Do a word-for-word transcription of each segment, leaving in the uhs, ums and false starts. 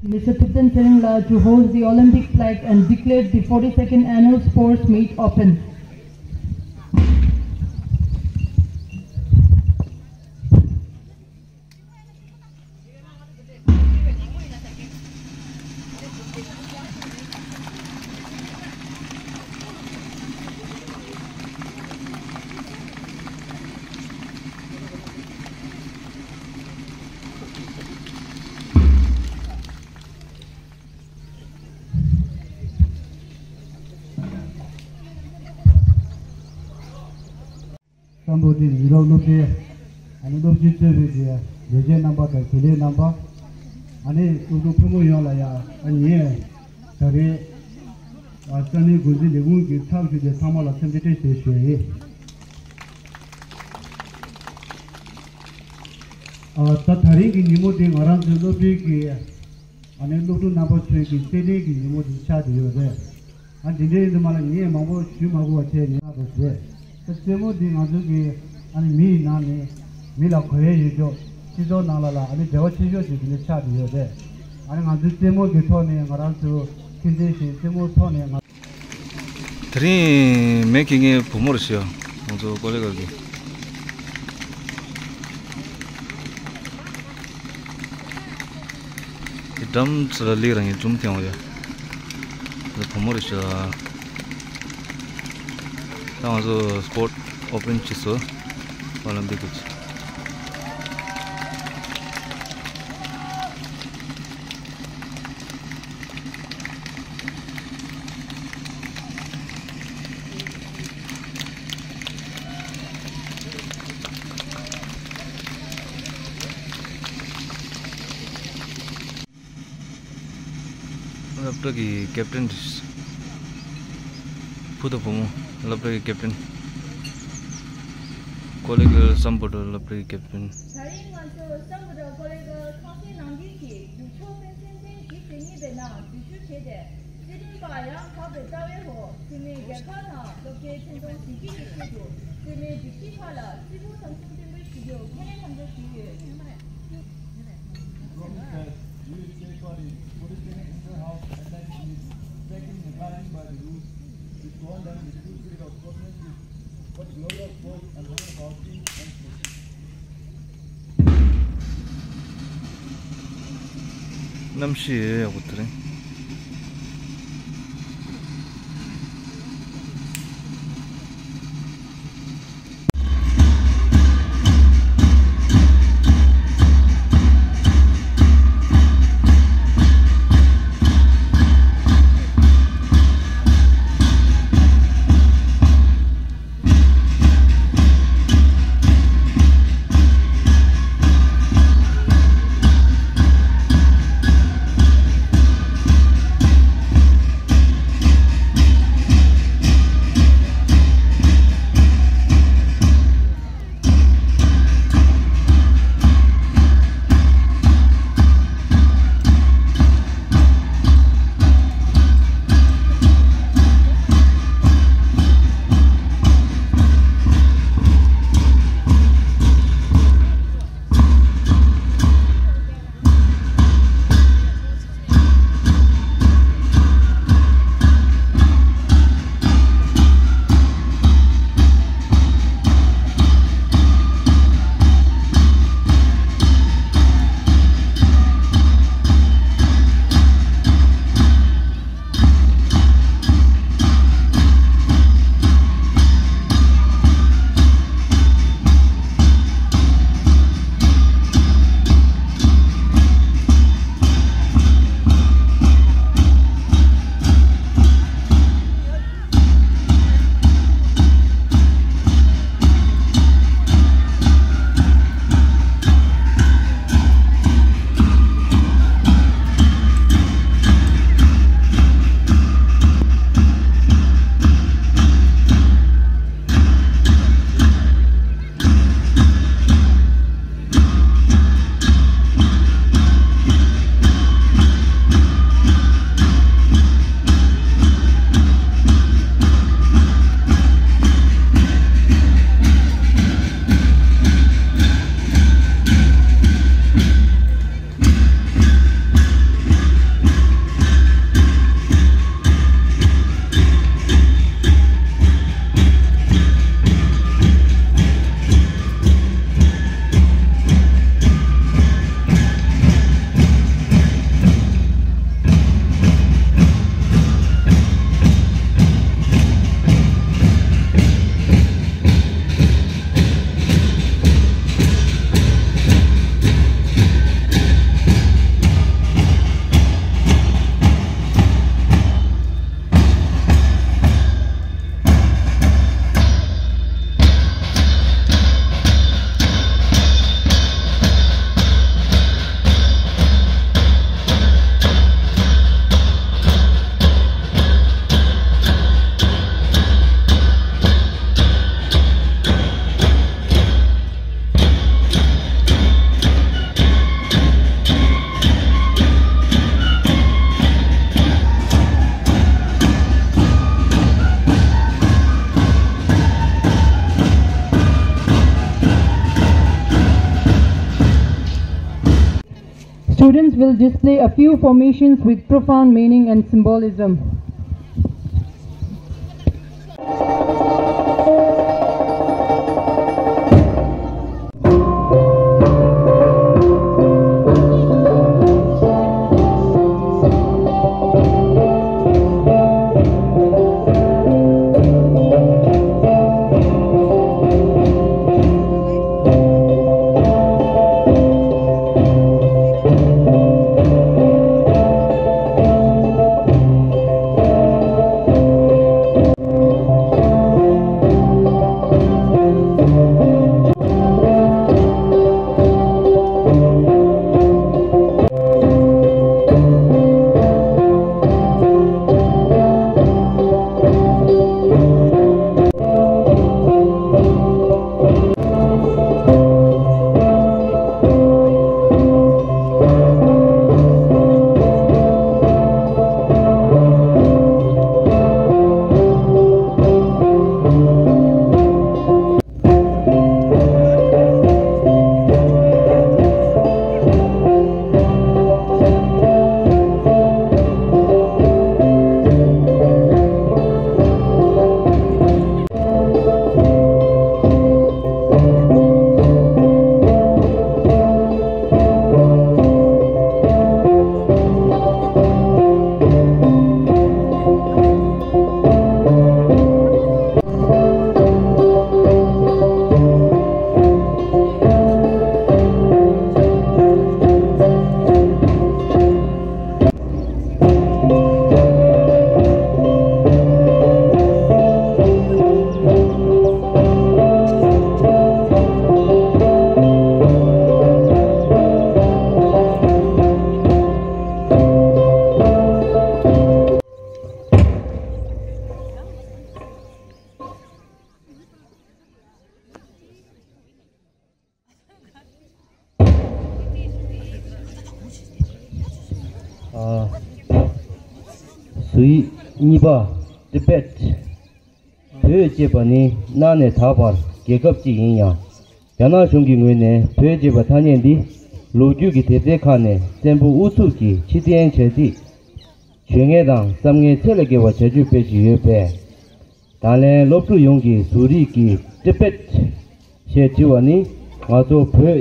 Mister Thupten Tshering la to hoist the Olympic flag and declare the forty-second annual sports meet open. སམ་བྷོ་ཊའི་ཡུ་རོབ་སློབ་གྲྭའི་ཨ་ནི་སློབ་སྤྱི་གཙོས་པའི་གི་ལས་བྱེད་རྣམ་པ་དང་དགེ་ལས་རྣམ་པ། ཨ་ནི་སློབ་ཕྲུག་ཕོ་མོ་ཡོངས་ལ་ཡང་ཨ་ནི་ད་རེས་ཨ་ས་གནས་འགོ་འཛིན་ལས་ཁུངས་ཀྱི་ཕྱག་ཞུས་ཏེ་ཚང་མ་ལ་འཚམས་འདྲི་བཀྲ་ཤིས་བདེ་ལེགས་ཞུ་ཡ་ཡིན། ཨ་ད་ད་རིང་གི་ཉིན་མོ་འདི་ང་རང་ཚོའི་སློབ་གྲྭའི་གི་ཨ་ནི་སློབ་ཕྲུག་རྣམ་པ་ཚོའི་གི་རྩེད་འགྲན་གྱི་ཉིན་མོ་འདི་ཆགས་བསྡད་ཡོད་རེད། ཨ་འདི་འདྲའི་ཡིན་དུས་མ་ལ་ངས་མང་པོ་ཞུ་མ་དགོས་པ་བྱས་ཉན་རོགས་ཞུ། ད་རྩེད་མོ་འདི་ང་ཚོའི་གི་ཨ་ནི་མི་ཡི་ནང་ནས་མི་ལ་གོ་ཡས་ཡོད་ཅོག་སྤྱི་ཚོགས་ནང་ལ་ལ་ཨ་ནི་འབྲེལ་བ་ཆེ་ཤོས་ཅིག་འདི་འདྲ་ཆགས་བསྡད་ཡོད་རེད། ཨ་ནི་ང་ཚོའི་རྩེད་མོ་གི་ཐོག་ནས་ང་རང་ཚོའི་མཁྱེན་རྩལ་ཞིག་རྩེད་མོ་ཐོག་ནས་ང་དེ་རིང་མེ་ཁེ་ངའི་བུ་མོར་ཤི་ཡ་ང་ཚོ་ཀོ་ལེ་གར་གི་དེ་འགྲམ་ཚུ་ལ་ལིག་རང་གི་འཛུམ་ཐེངས་བ་ཡ་ང་ཚོ་བུ་མོར་ཤི་ཡ། ད་ང་ཚོ་སྤོར་ཨོ་པན་བྱས་སོ། ཨོ་ལམ་པིག་གི་ཆེད། སློབ་གྲྭ་གི་ཀེབ་ཏན་རེད། བུ་དང་བུ་མོ་སློབ་གྲྭ་གི་ཀེབ་ཏན། ཀོ་ལེ་གི་སམ་བྷོ་ཊ་སློབ་གྲྭ་གི་ཀེབ་ཏན། ད་རིང་ང་ཚོ་སམ་བྷོ་ཊ་ཀོ་ལེ་གི་ཁང་སེང་ནང་ཁུལ་གྱི་རྒྱུགས་ཤོག་ཕན་ཚུན་ཚན་བཞི་ཟེར་གཉིས་པའི་ནང་རྒྱུགས་ཞུ་བྱས་ཏེ། རྩེད་འགྲན་པ་ཡང་དག་པའི་རྩ་བའི་འོག་རྩེད་མོའི་རྒྱལ་ཁ་དང་སློབ་གྲྭའི་མཚན་མཐོང་གཟི་བརྗིད་ཀྱི་ཆེད་དུ་རྩེད་མོའི་སྒྲིག་གཞི་ཁག་ལ་རྩེ་ཕུད་ཟང་ཟིང་བརྟན་པོ་ཞུ་རྒྱུར་ཁས་ལེན་དམ་བཅའ་ཞུས་ཡོད། Promise that we will take part in forty-second Inter-House Athletics Meet, taking the guiding by the rules, with gone down the true spirit of sportsmanship, but glorious sports and honor of our team and sports. གནམ་གཤིས་ཡག་པོ་དེ་རིང་། Students will display a few formations with profound meaning and symbolism. ཨ། ཟུར་གཉིས་པ། ཏི་བེད། བོད་ཅེས་པ་ནི་གནའ་ནས་ད་བར་རྒྱལ་ཁབ་ཅིག་ཡིན་ཡང་། རྒྱ་ནག་གཞུང་གི་ངོས་ནས་བོད་ཅེས་པ་ཐ་སྙད་འདི་ལོ་རྒྱུས་ཀྱི་དེབ་ཐེར་ཁག་ནས་བཙན་པོ་ཨུ་ཚུགས་ཀྱིས་ཕྱིར་འཐེན་བྱས་རྗེས། བརྗོད་མཁན་དང་བསམ་མཁན་ཚད་ལས་བརྒལ་བ་བྱ་སྤྱོད་སྤེལ་བཞིན་ཡོད་པས། ད་ལན་སློབ་ཕྲུག་ཡོངས་ཀྱིས་ཟུར་རིག་གི་ཏི་བེད་ཞེས་བྲིས་པ་ནི་ང་ཚོ་བོད་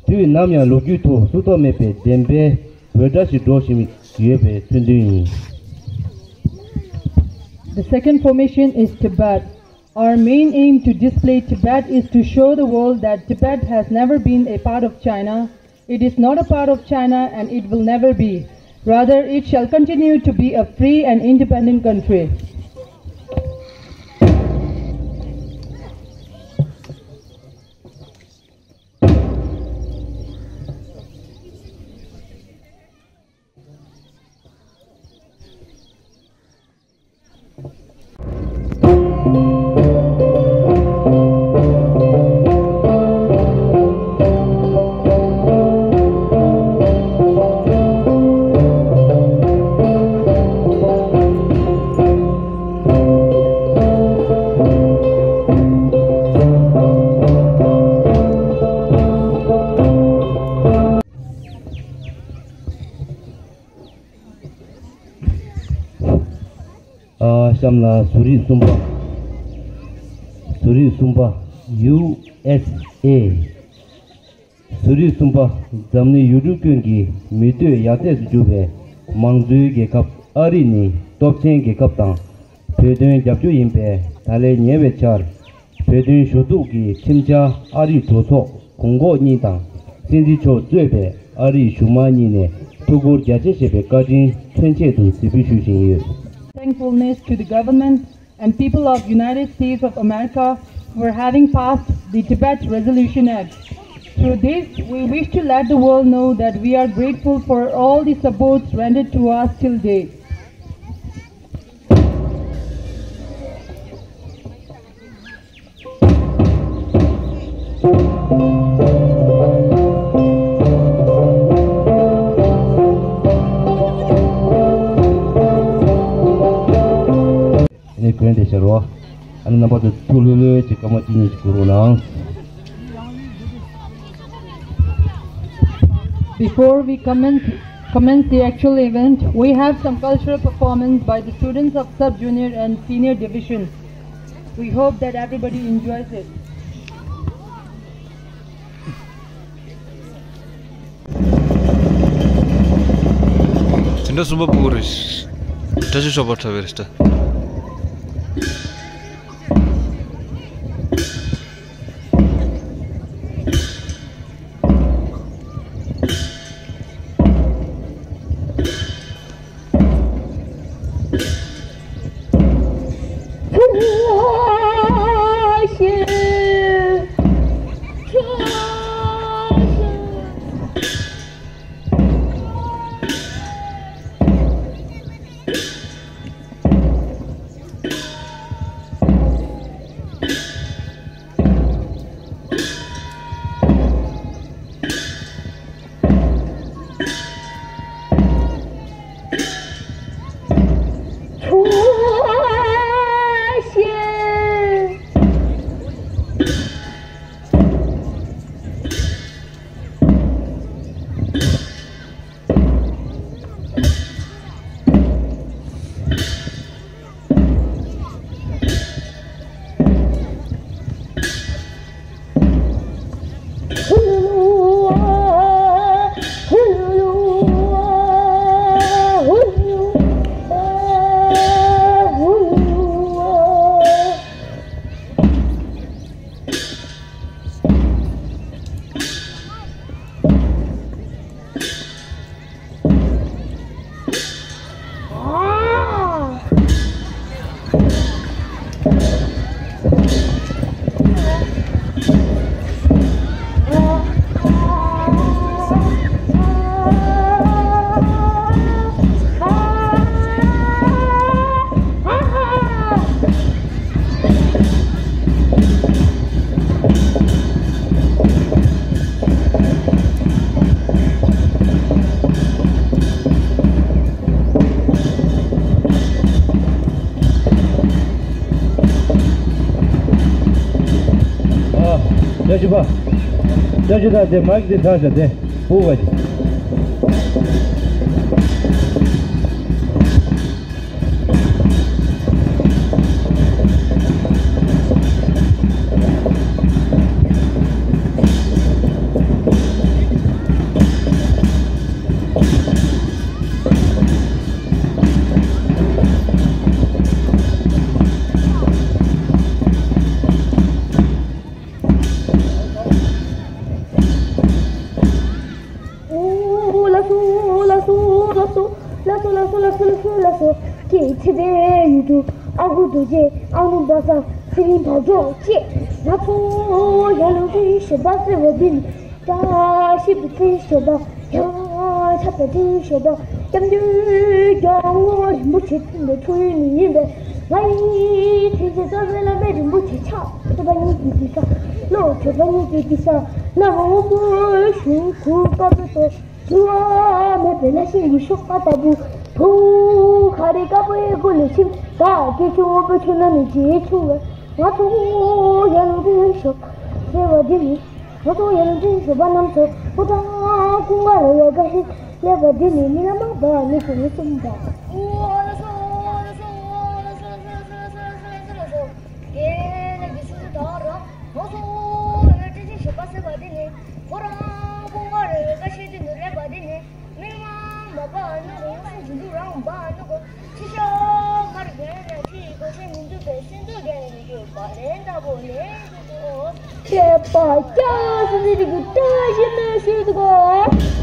དུས་ནམ་ཡང་ལོ་རྒྱུས་ཐོག་བསུ་ཐོག་མེད་པའི་བདེན་པའི་འབོད་སྒྲ་ཞིག་སྒྲོག་བཞིན་ཡོད་པའི་མཚོན་དོན་ཡིན། The second formation is Tibet. Our main aim to display Tibet is to show the world that Tibet has never been a part of China. It is not a part of China and it will never be. Rather, it shall continue to be a free and independent country. ཨ། གཤམ་ལ་ཟུར་རིག་གསུམ་པ། ཟུར་རིག་གསུམ་པ། ཡུ་ཨེས་ཨེ། ཟུར་རིག་གསུམ་པ། འཛམ་གླིང་ཡུལ་གྲུ་ཀུན་གྱི་མི་སྡོད་ཡར་ཚེས་སུ་གྱུར་པའི་མང་གཙོའི་རྒྱལ་ཁབ་ཨ་རི་ནི་སྟོབས་ཆེན་རྒྱལ་ཁབ་དང་བོད་དོན་རྒྱབ་སྐྱོར་ཡིན་པས། ད་ལན་ཉེ་བའི་ཆར་བོད་དོན་ཞུ་གཏུག་གི་ཁྲིམས་འཆར་ཨ་རིའི་གྲོས་ཚོགས་གོང་འོག་གཉིས་དང་སྲིད་འཛིན་མཆོག་གཙོས་པའི་ཨ་རིའི་གཞུང་མང་གཉིས་ནས་ཐུགས་ཁུར་རྒྱ་ཆེ་བཞེས་པའི་བཀའ་དྲིན་མཚོན་ཆེད་དུ་གཟིགས་འབུལ་ཞུ་བཞིན་ཡོད། Thankfulness to the government and people of United States of America for having passed the Tibet Resolution Act. Through this, we wish to let the world know that we are grateful for all the supports rendered to us till date. ཨ་ནི་གོན་དེ་ཤར་བ། ཨ་ནི་རྣམ་པ་ཚོ་ཐུགས་ལྷོད་ལྷོད་ཀྱི་སྐར་མ་གཅིག་གཉིས་ཤིག་འཁོར་རོགས་གནང་། Before we commence, commence the actual event, we have some cultural performance by the students of sub-junior and senior division. We hope that everybody enjoys it. དེ་འདྲ་གསུམ་པ་ཕྲུ་གུ་རེད། བཀྲ་ཤིས་ཤོག་པ་འཁྲབ་པའི་རེད་ད། ཨ། བཀྲ་ཤིས་པ། བཀྲ་ཤིས་དང་དེ་མ་གི་དེ་ཚང་ཞག་དེ་སྤུ་བ་ཅིག་ཨོ་ལགས་སོ། ལགས་སོ། ལགས་སོ། ལགས་སོ། ལགས་སོ། ལགས་སོ། ལགས་སོ། ལགས་སོ། ལགས་སོ། ཁྱེད་ཚེ་འཕེལ་ཡུལ་དུ་ཨ་ཁུ་རྡོ་རྗེ། ཨ་ནུ་བ་ས། ཚེ་རིང་བག་གྲོ་བཅས། ང་ཚོ་ཡར་ལུང་རིང་ཞོགས་པ་ཟེར་བ་འདི་ནི། བཀྲ་ཤིས་པའི་རྟེན་ཞོགས་པ། ཡང་ཆགས་པའི་རྟེན་ཞོགས་པ། སྐྱབས་མགོན་རྒྱལ་བ་རིན་པོ་ཆེ་མཆོག་གི་འཁྲུངས་ཡུལ་ནི་ཡིན་པས། ང་ཡི་ཐུགས་རྗེ་རྩ་བའི་བླ་མ་རིན་པོ་ཆེ་ཕྱག་འཚལ་བ་ཉིད་ཀྱི་དུས་ས། བློ་གྲོས་པ་ཉིད་ཀྱི་དུས་ས། ན་མོ་སྔོན་པོའི་གཞུང་གུར་དཀར་པོའི་ཐོག་འགྱུར་བ་མེད་པའི་ལྷ་ཞིང་གི་ཤོག་ཁ་ལྟ་བུ། བུ་ག་རེ་དཀར་པོའི་སྒོ་ལས་ཕྱིན། ད་སྐྱེ་ཆུང་སྔོན་པོའི་ཆུ་ནང་ནས་རྗེས་ཆུང་བས། ང་ཚོ་ཡར་ལུང་རིང་ཞོགས་པ་ཟེར་བ་འདི་ནི། ང་ཚོ་ཡར་ལུང་རིང་ཞོགས་པ་རྣམས་ཚོ་སྐུ་དྲག་ཀུན་དགའ་ར་བའི་དགའ་ཞིང་སླེབས་པ་འདི་ནི། རྨི་ལམ་མ་བབས་ནི་ཀུན་གསུམ་པ། ཨོ་ལགས་སོ། ལགས་སོ། ལགས་སོ། ལགས་སོ། དེ་ནས་ཀྱི་ཆུ་ཚོད་དག་ར། ང་ཚོ་ཡར་ལུང་རིང་ཞོགས་པ་ཟེར་བ་འདི་ནི། ཁོ་རང་ཀུན་དགའ་ར་བའི་དགའ་ཞིང་དུ་སླེབས་པ་འདི་ནི། རྨི་ལམ་མ་བབས་ནི་ཀུན་གསུམ་དུ་རང་བབས་ནི་ཀུན། ཕྱི་ཤོག་ཁར་བརྒྱན་ནས་ཕྱི་ཡི་གོས་ཆེན་མི་འདུག་པའི་སེམས་སྡུག་བརྒྱབ་ནས་ཡོད་པ་ལན་ལྟ་བུ་ལན་དུ་དོ། ཁྱེད་པ་སྐྱག་སི་ནི་རིག་བཀྲ་ཤིས་ནས་ཞུ་འདུག་གོ།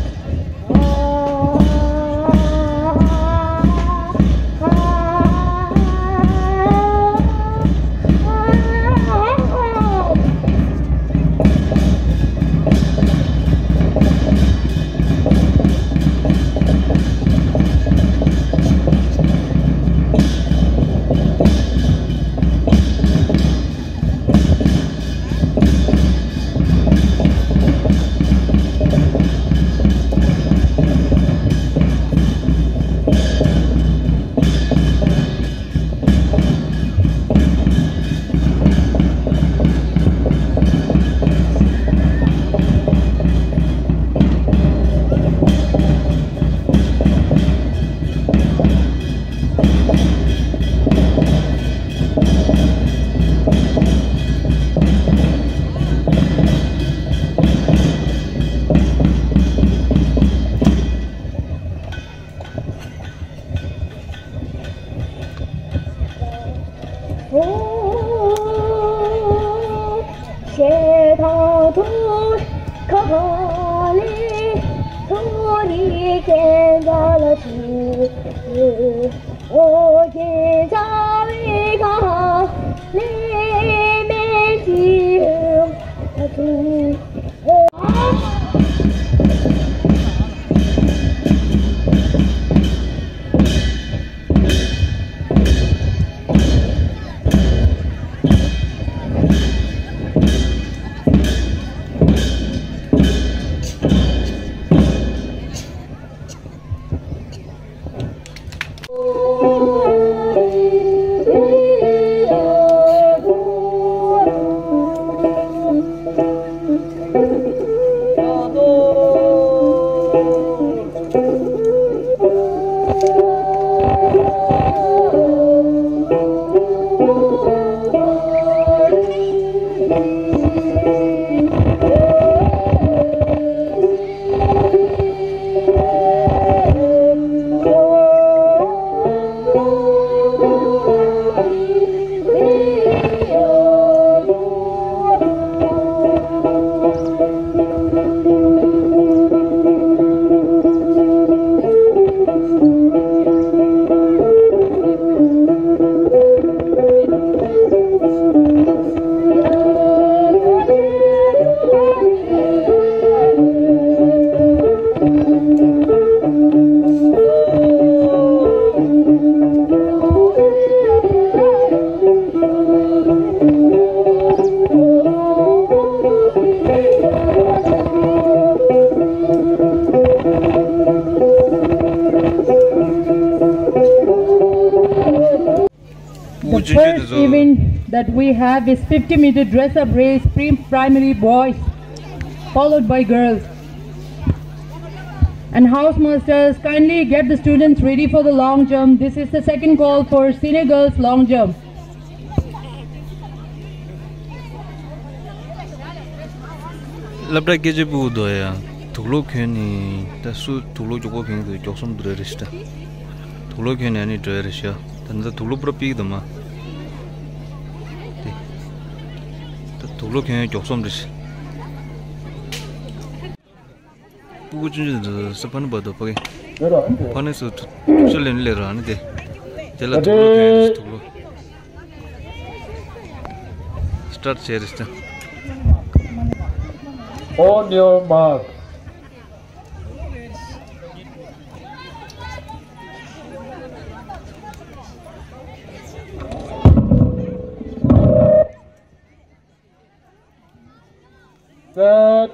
The first event that we have is fifty meter dress up race, pre-primary boys, followed by girls. And house masters, kindly get the students ready for the long jump. This is the second call for senior girls long jump. སློབ་གྲྭ་སྐད་ཆ་ཕྲུ་གུ་དོ་ཡ། དུག་ལོག་གྱོན་ནི་ད་སུ་དུག་ལོག་མགྱོགས་པོ་གྱོན་གྱི་འདུག་མགྱོགས་སོང་དུ་རེ་རེ་ཤི་ད། དུག་ལོག་གྱོན་ནི་ཨ་ནི་འགྲོ་ཡ་རེ་ཤི་ད། ད་དུག་ལོག་པུར་པིག་དུ་མ། དེ་ད་དུག་ལོག་གྱོན་མགྱོགས་སོང་རེ་ཤི། ཕྲུ་གུ་ཆུང་ཆུང་དུ་ས་ཕ་ནི་བར་དུ་ཕ་གི་ཕ་ནི་སུ་ཐུག་ཤ་ལེན་ལེ་ར་ནི་དེ་དེ་ལ་དུག་ལོག་གྱོན་དུག་ལོག་སི་ཊར་ཊི་བྱས་རེད་ད། On your mark. Set.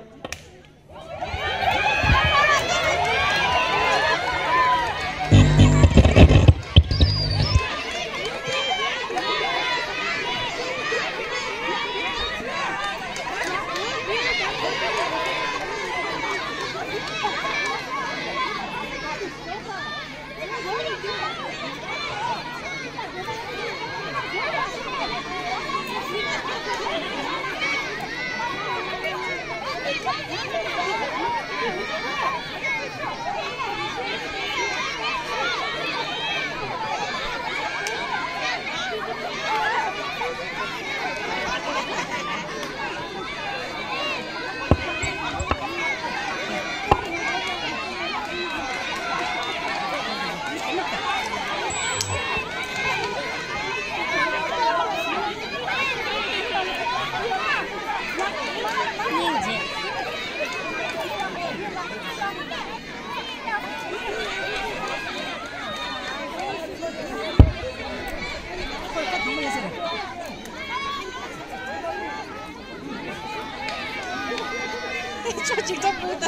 ཁྱོད་ཅིག་ཏུ་པུ་ད་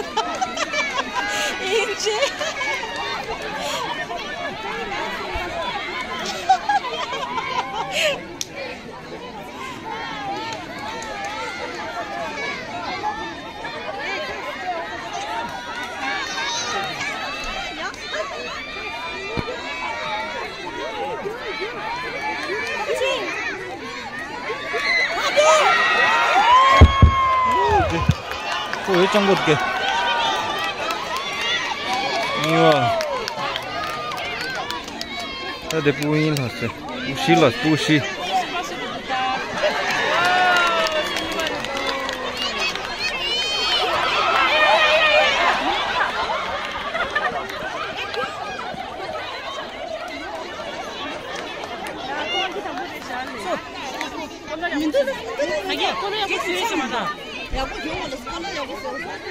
ཡིན་ཅེ། ཁོ་འོད་ཅང་གོ་དགེ། ཉི་བ། ད་དེ་པུ་ཡིན་ལ་སེ། པུ་ཤི་ལ་པུ་ཤི། ཡག་པོ་བྱུང་བ་ལ་སྐོར་ལ་ཡག་པོ་བྱུང་།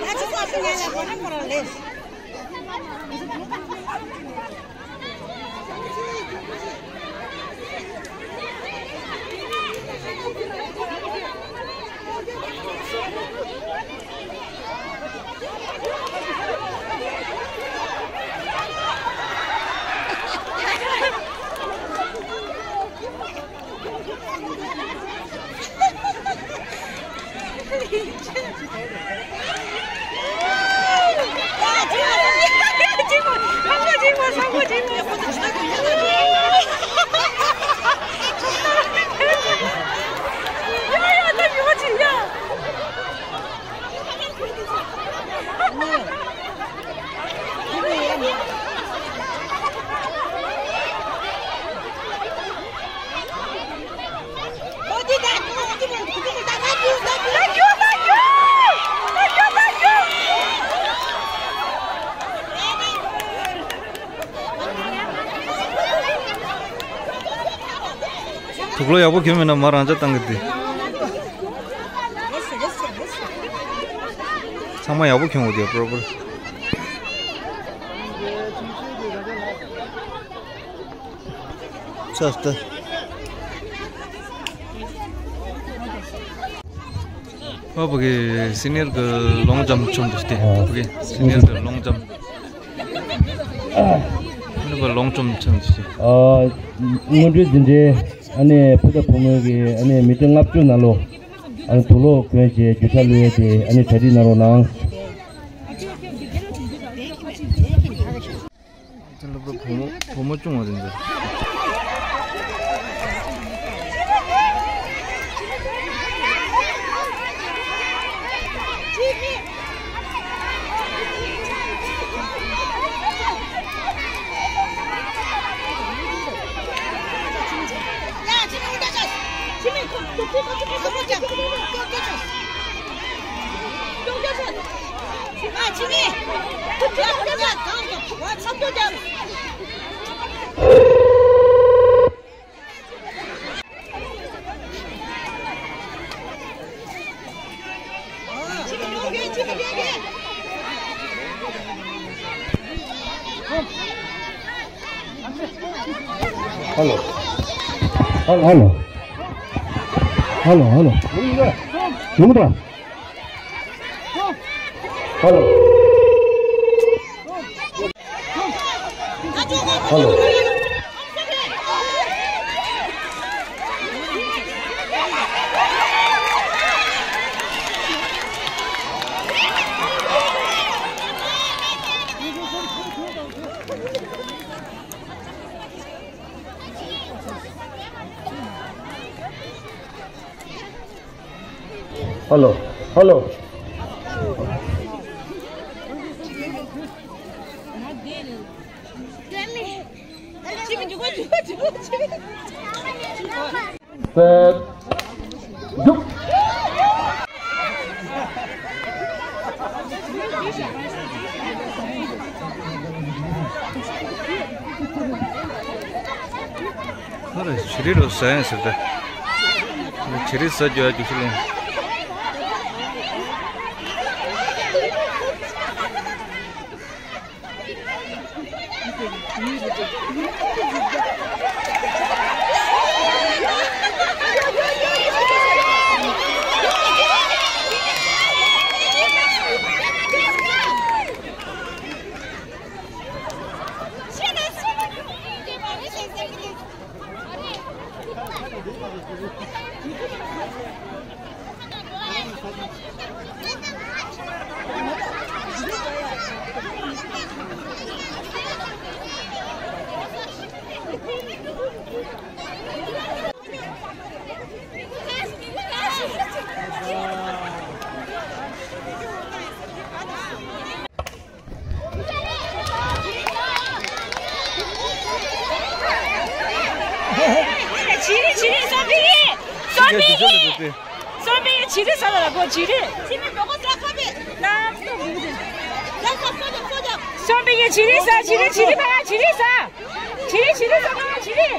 ད་ཅི་སོགས་སུ་ང་ལ་གོ་ཧམ་པོ་རང་ལས། དུག་ལོག་ཡག་པོ་གྱོན་མེད་ན་མ་རང་ཅག་བཏང་གི་འདི། ཚང་མ་ཡག་པོ་གྱོན་དགོས་དེ་པོར་པོར། ཚར་ལྟ། ཨོ་བ་གི་སི་ནིར་གི་ལོང་ཇམ་ཆུང་དུ་སྟེ། ཨོ་བ་གི་སི་ནིར་གི་ལོང་ཇམ། ཨ་ནི་བ་ལོང་ཇམ་ཆུང་དུ་སྟེ། ཨ་སྔོན་འགྲོའི་འཛིན་གྲྭའི་ཨ་ནི་བུ་དང་བུ་མོ་གི་ཨ་ནི་མི་ཆུང་ལྔ་བཅུ་ནང་ལོ་ཨ་ནི་དུག་ལོག་གྱོན་བྱས་རྒྱུ་ཆ་ལུས་ཡས་དེ་ཨ་ནི་གྲ་སྒྲིག་གནང་རོགས་གནང་། དེ་ལ་བུ་མོ་བུ་མོ་ཆུང་བ་རེད་འདུག་ཧ་ལོ། ཧ་ལོ། ཧ་ལོ། ཧ་ལོ། ཡོང་གི་འདུག་ཧ་ལོ། ཧ་ལོ། ཧ་ལོ། ཧ་ལོ། སེ། རྒྱུགས། ཁོ་རེ་བྱི་རིལ་ལོ་ཟ་ཡང་ཟེར་ཏེ། བྱི་རིལ་ཟ་རྒྱུ་ཡ་རྒྱུ་ཤི་ལེན། བྱི་རིལ། བྱི་རིལ་སོར་པི་ཡིན། སོར་པི་ཡིན། བྱི་རིལ་ཟ་ལ་ལ་གོ་བྱི་རིལ། བྱི་རིལ་མགོ་སྐོར་ཁ་བས་ལ་སོ་བུ་དེ། ལ་སོ་སོ་སོ་སོ། སོང་པའི་ཉེ་ཆི་རི་ས་ཆི་རི་ཆི་རི་ཕ་ཆི་རི་ས། ཆི་རི་ཆི་རི་ས་ཕ་ཆི་རི།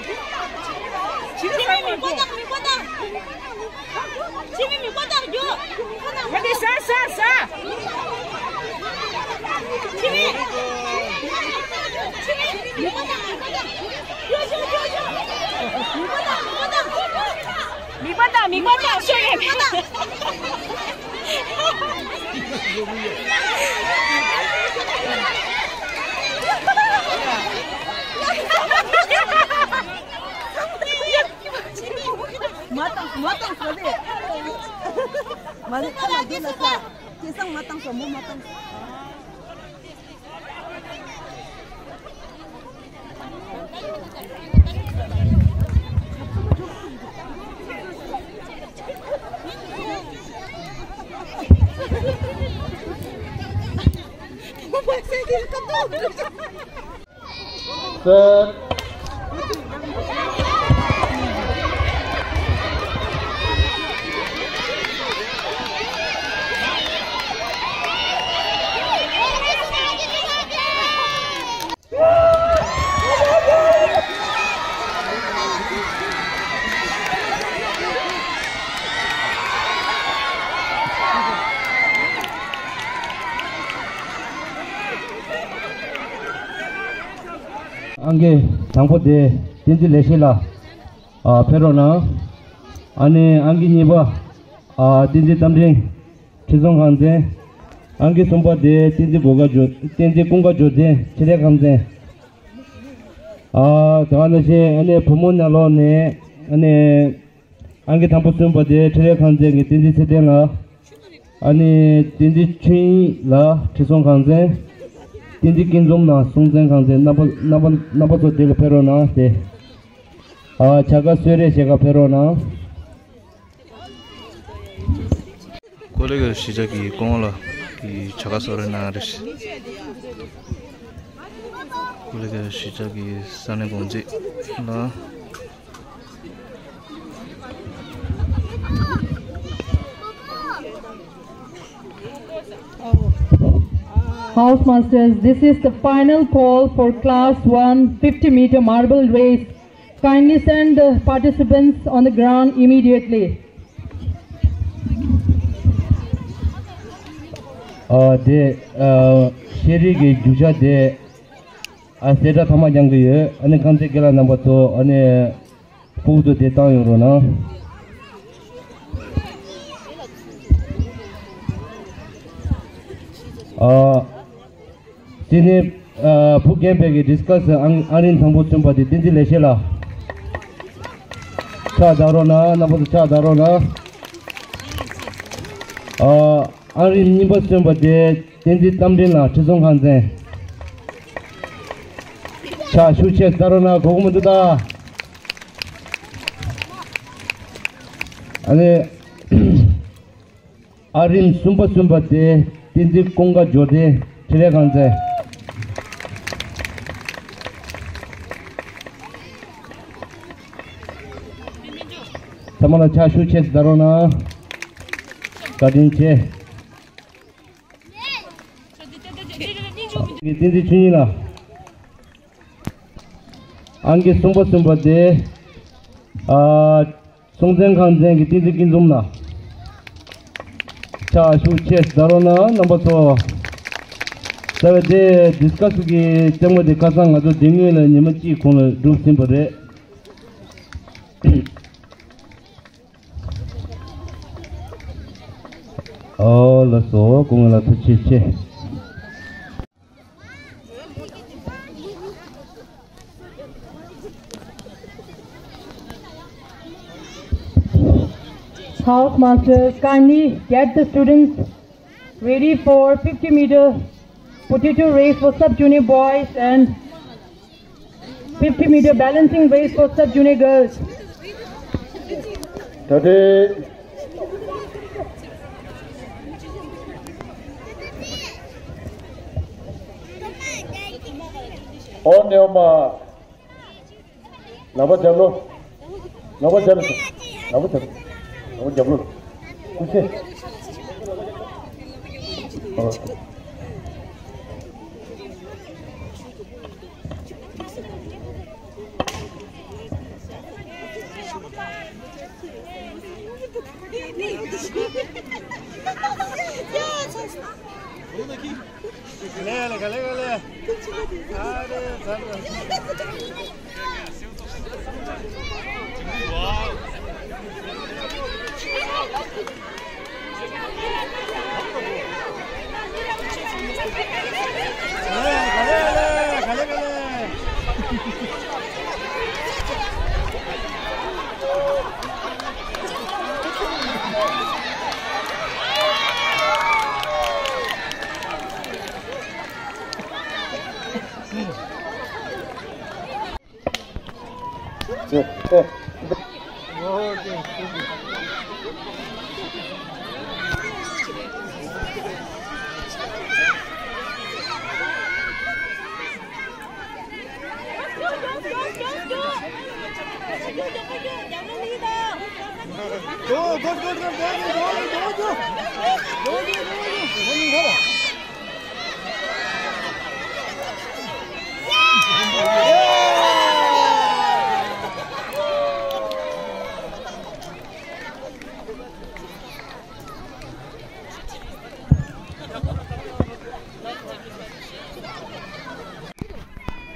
ཆི་རི་ས་མི་གོ་དང་མི་གོ་དང་། ཆི་མི་མི་གོ་དང་རྒྱུ། མ་དེ་ས་ས་ས། ཆི་མི། ཆི་མི་མི་གོ་དང་མི་གོ་དང་། ཡོ་ཡོ་ཡོ་ཡོ། མི་གོ་དང་མི་གོ་དང་། མི་པ་དང་མི་པ་དང་ཤོད་རེད། མ་བཏང་མ་བཏང་ཟེར་རེད། མ་རེད། ཁ་ལ་འདི་ལ་ཁ་སྐྱེ་སང་མ་བཏང་ཟེར། མོ་མ་བཏང་ཟེར། ཨང་ཀི་དང་པོ་དེ་བསྟན་འཛིན་ལེགས་བཤད་ལགས། ཨ། ཕེབས་རོགས་གནང་། ཨ་ནི་ཨང་ཀི་གཉིས་པ། ཨ། བསྟན་འཛིན་རྟ་མགྲིན། ཁྲི་སྲོང་ཁང་ཚན། ཨང་ཀི་གསུམ་པ་དེ་བསྟན་འཛིན་གུར་དཀར་འབྱོར། བསྟན་འཛིན་ཀུན་དགའ་འབྱོར་ལྡན། འཕྲིན་ལས་ཁང་ཚན། ཨ། དེ་ག་ནང་བཞིན་ཨ་ནི་བུ་མོ་ནང་ལོགས་ནས་ཨ་ནི་ཨང་ཀི་དང་པོ་གསུམ་པ་དེ་འཕྲིན་ལས་ཁང་ཚན་གྱི་བསྟན་འཛིན་ཚེ་བརྟན་ལགས། ཨ་ནི་བསྟན་འཛིན་ཆོས་དབྱིངས་ལགས། ཁྲི་སྲོང་ཁང་ཚན། བསྟན་འཛིན་སྐྱིད་འཛོམས་ལགས། སྲོང་བཙན་ཁང་ཚན། རྣམ་པ་རྣམ་པ་རྣམ་པ་ཚོ་དེ་ལ་ཕེབས་རོགས་གནང་སྟེ། ཨ། བྱ་དགའ་གསོལ་རས་ཞལ་དཀར་ཕེབས་རོགས་གནང་། ཀོ་ལི་གཞིས་ཆགས་ཀྱི་སྐུ་ངོ་ལགས་ཀྱིས་བྱ་དགའ་གསོལ་རས་གནང་རེད། ཀོ་ལི་གཞིས་ཆགས་ཀྱི་ས་གནས་དགོང་རྩིས་ལགས། House Masters, this is the final call for class one fifty meter marble race. Kindly send the participants on the ground immediately. ཨ། དེ། ཨ། ཤེས་རིག་གི་རྒྱུ་ཆ་དེ། ཨ། གསལ་བསྒྲགས་ཐ་མ་རྒྱག་གི་ཡོད། ཨ་ནི་ཁང་ཚན་དགེ་ལགས་རྣམ་པ་ཚོ། ཨ་ནི་ཕྲུ་གུ་ཚོ་དེ་བཏང་ཡོང་རོགས་གནང་། ཨ། དེ་ནས། ཨ། བུ་རྒན་པའི་གི་ཌིས་ཀ་སི་ཨང་ཨང་རིམ་དང་པོ་བཙོན་པ་དེ་བསྟན་འཛིན་ལེགས་བཤད་ལགས། ཕྱག་བརྡབ་རོགས་གནང་། རྣམ་པ་ཚོ་ཕྱག་བརྡབ་རོགས་གནང་། ཨ། ཨང་རིམ་གཉིས་པ་བཙོན་པ་དེ་བསྟན་འཛིན་རྟ་མགྲིན་ལགས། ཁྲི་སྲོང་ཁང་ཚན། ཕྱག་ཤུགས་ཆེ་བརྡབ་རོགས་གནང་། གོ་གི་མི་འདུག་ད། ཨ་ནི། ཨང་རིམ་གསུམ་པ་བཙོན་པ་དེ་བསྟན་འཛིན་ཀུན་དགའ་འབྱོར་ལྡན། འཕྲིན་ལས་ཁང་ཚན། ཚང་མ་ལ་ཕྱག་ཤུགས་ཆེ་བརྡབ་རོགས་གནང་། བཀའ་དྲིན་ཆེ། བསྟན་འཛིན་ཆོས་དབྱིངས་ལགས། ཨང་ཀི་གསུམ་པ་བཙོན་པ་དེ། ཨ། སྲོང་བཙན་ཁང་ཚན་གྱི་བསྟན་འཛིན་སྐྱིད་འཛོམས་ལགས། ཕྱག་ཤུགས་ཆེ་བརྡབ་རོགས་གནང་། རྣམ་པ་ཚོ། རྩ་བའི་དེ་ཌིས་ཀ་སི་གི་རྩེད་མོ་དེ་ཁ་སང་ང་ཚོ་དེ་སྔོན་ལ་ཉི་མ་གཅིག་གོང་ལ་གྲུབ་ཟིན་པ་རེད། ཨོ་ལགས་སོ། སྐུ་ངོ་ལགས་ཐུགས་རྗེ་ཆེ། House Masters, kindly get the students ready for fifty meter potato race for sub junior boys and fifty meter balancing race for sub junior girls. ད་ལྟའི། ཨོ་ནེའོ་མ། ལག་པ་རྒྱབ་ལོ། ལག་པ་རྒྱབ་ལོ། ལག་པ་རྒྱབ་ལོ། ལག་པ་རྒྱབ་ལོ། ཀུ་ཤེ། ཨོ།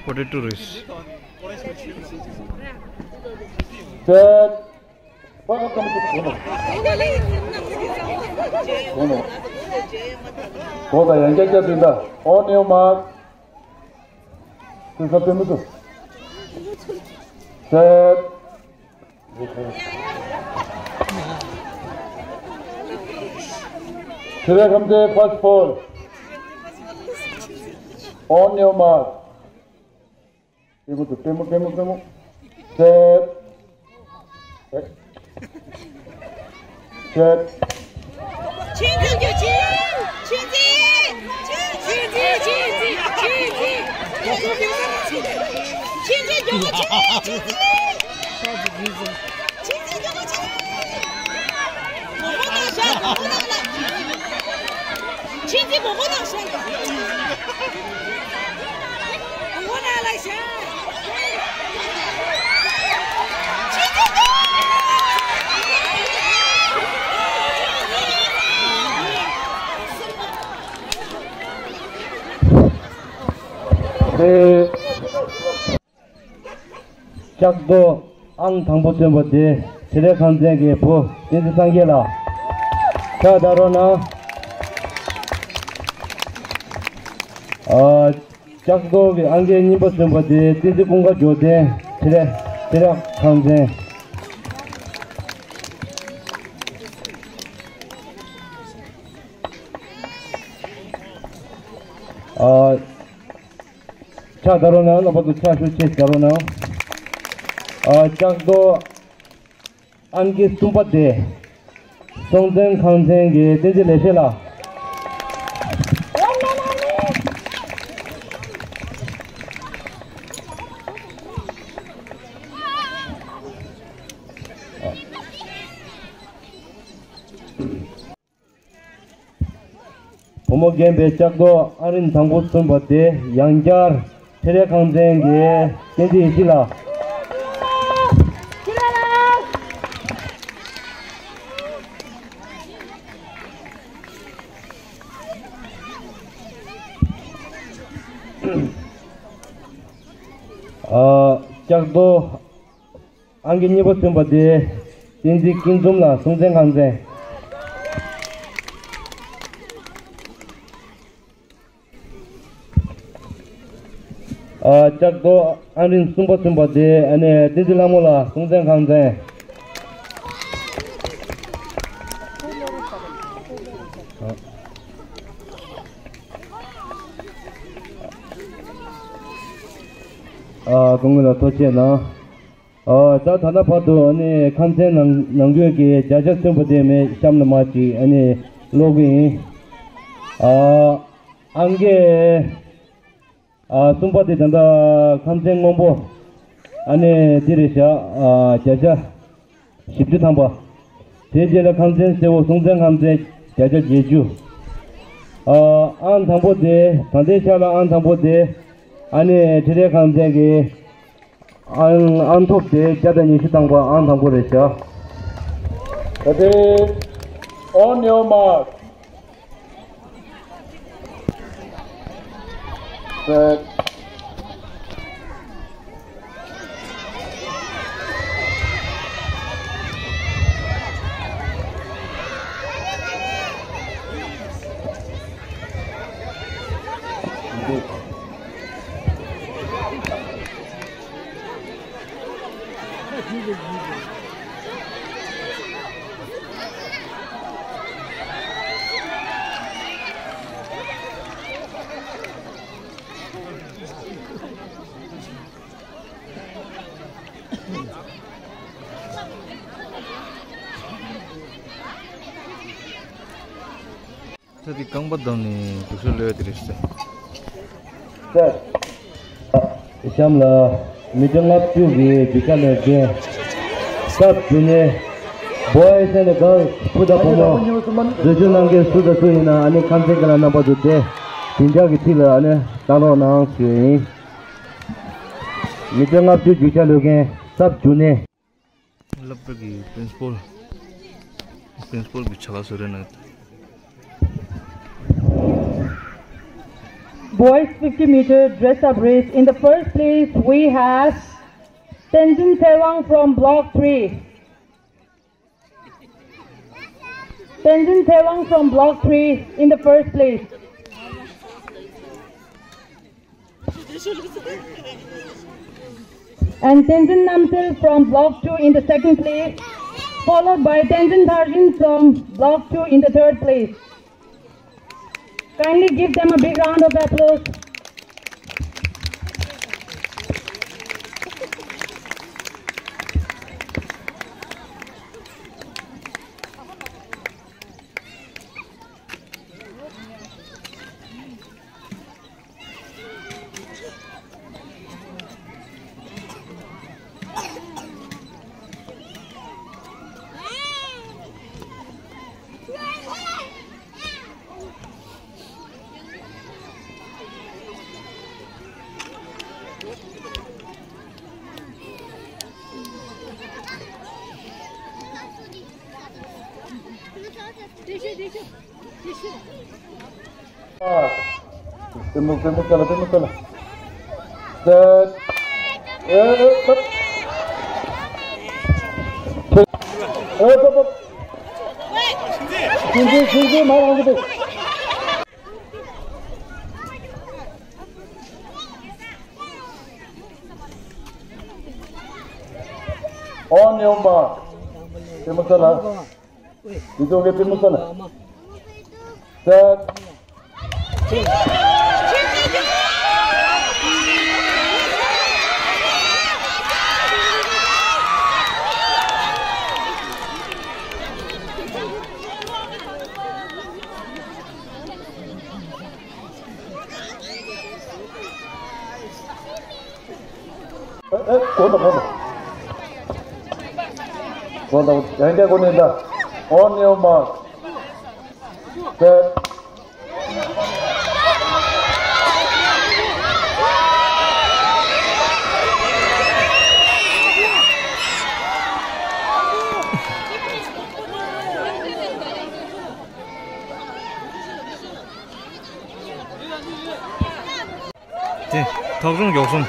Forty-two race. Set. Welcome to Kuno. Kuno. Kuno, yang jaga pindah. On your mark. Susah pindah tu. Set. Sri Khamte, first four. On your mark. Temo tu, temo, temo, temo. Set. Set. ལྕགས་རྡོ་ཨང་དང་པོ་ཐོན་པ་དེ་ཚེ་རིང་ཁང་ཚན་གྱི་བུ་བསྟན་འཛིན་སངས་རྒྱས་ལགས། ཕྱག་བརྡབ་རོགས་གནང་། ཨ། ལྕགས་རྡོ་གི་ཨང་ཀི་གཉིས་པ་ཐོན་པ་དེ་བསྟན་འཛིན་ཀུན་དགའ་འབྱོར་ལྡན་ཚེ་རིང་ཚེ་རིང་ཁང་ཚན། ཨ། ཕྱག་བརྡབ་རོགས་གནང་། རྣམ་པ་ཚོ་ཕྱག་ཤུགས་ཆེ་བརྡབ་རོགས་གནང་། ཨ། ལྕགས་རྡོ་ཨང་ཀི་གསུམ་པ་དེ་སྲོང་བཙན་ཁང་ཚན་གྱི་བསྟན་འཛིན་ལེགས་བཤད་ལགས། བུ་མོ་རྒན་པའི་ལྕགས་རྡོ་ཨང་རིམ་དང་པོ་ཐོན་པ་དེ་ཡང་བསྐྱར་ཚེ་རིང་ཁང་ཚན་གྱི་བསྟན་འཛིན་ཡེ་ཤེས་ལགས། ཨ། ལྕགས་རྡོ་ཨང་ཀི་གཉིས་པ་ཐོན་པ་དེ་བསྟན་འཛིན་སྐྱིད་འཛོམས་ལགས། སྲོང་བཙན་ཁང་ཚན། ཨ། ལྕགས་རྡོ་ཨང་རིམ་གསུམ་པ་ཐོན་པ་དེ་ཨ་ནི་བསྟན་འཛིན་ལྷ་མོ་ལགས། སྲོང་བཙན་ཁང་ཚན། ཨ། སྐུ་ངོ་ལ་ཐུགས་རྗེ་གནང་། ཨ། ད་ད་ལྟ་བར་དུ་ཨ་ནི་ཁང་ཚན་ནང་ནང་ཁུལ་གྱི་བརྒྱ་ཆ་མཐོན་པོ་དེ་མེད་གཤམ་ལ་མར་ཅིག་ཨ་ནི་ཀློག་གི་ཡིན། ཨ། ཨང་ཀི་ཨ། གསུམ་པ་དེ་ད་ལྟ་ཁང་ཚན་སྔོན་པོ་ཨ་ནི་དེ་རེད་བཞག་ཨ། བརྒྱ་ཆ་བཞི་བཅུ་ཐམ་པ། དེའི་རྗེས་ལ་ཁང་ཚན་སེར་པོ་སྲོང་བཙན་ཁང་ཚན་བརྒྱ་ཆ་བརྒྱད་ཅུ། ཨ། ཨང་དང་པོ་དེ་ད་ལྟའི་ཆ་ལ་ཨང་དང་པོ་དེ་ཨ་ནི་ཁྲི་རལ་ཁང་ཚན་གྱི་ཨང་ཨང་ཐོབ་དེ་བརྒྱ་དང་ཉི་ཤུ་ཐམ་པ་ཨང་དང་པོ་རེད་བཞག Ready, on your mark. Set. ད་དེ་རྐང་པ་བསྡམས་ནས་རྒྱུག་ཤར་གློད་ཡ་དེ་རེད་ཟེར། གཤམ་ལ་མི་ཊར་ལྔ་བཅུ་གི་རྒྱུག་ཤར་གློད་མཁན་སབ་ཇུ་ནི་ཡར་བྷོ་ཡི་ཟེར་ནས་གརལ་སི་བུ་དང་བུ་མོ་འཛུལ་ཞུགས་གནང་མཁན་སུ་དང་སུ་ཡིན་ན་ཨ་ནི་ཁམས་ཚན་གྱི་ལ་རྣམ་པ་ཚོ་དེ་བདེ་འཇགས་ཀྱི་ཐིག་ལ་ཨ་ནི་བཏང་རོགས་གནང་ཞུ་ཡ་ཡིན། མི་ཊར་ལྔ་བཅུ་རྒྱུག་ཤར་གློད་མཁན་སབ་ཇུ་ནི་ཡར། སློབ་གྲྭ་གི་པི་རིན་སི་པལ། པི་རིན་སི་པལ་གྱི་ཕྱག་ལས་བཟོ་རེ་གནང་། Boys fifty meter dress up race. In the first place, we have Tenzin Tshewang from Block three. Tenzin Tshewang from Block three in the first place. And Tenzin Namsil from Block two in the second place, followed by Tenzin Tharjin from Block two in the third place. Kindly give them a big round of applause. ལྟད་མོ་ལྟད་མོ་ལྟ་ལ་ལྟད་མོ་ལྟ་ལ། སེད། ཨེ་ཨེ་སྟོབ། ཨེ་སྟོབ་སྟོབ། ཤིང་ཆེན་ཤིང་ཆེན་མ་རང་གི་དེ། On your mark. ལྟད་མོ་ལྟ་ལ། འདི་ཚོ་གའི་ལྟད་མོ་ལྟ་ལ། སེད། ཨེ་ཨེ་གོ་ད་གོ་ད། གོ་ད་གོ་ད། ཡང་བསྐྱར་གོ་ནས་ད། On your mark. Set. དེ། ཐོག་ཆུང་མགྱོགས་གསུམ།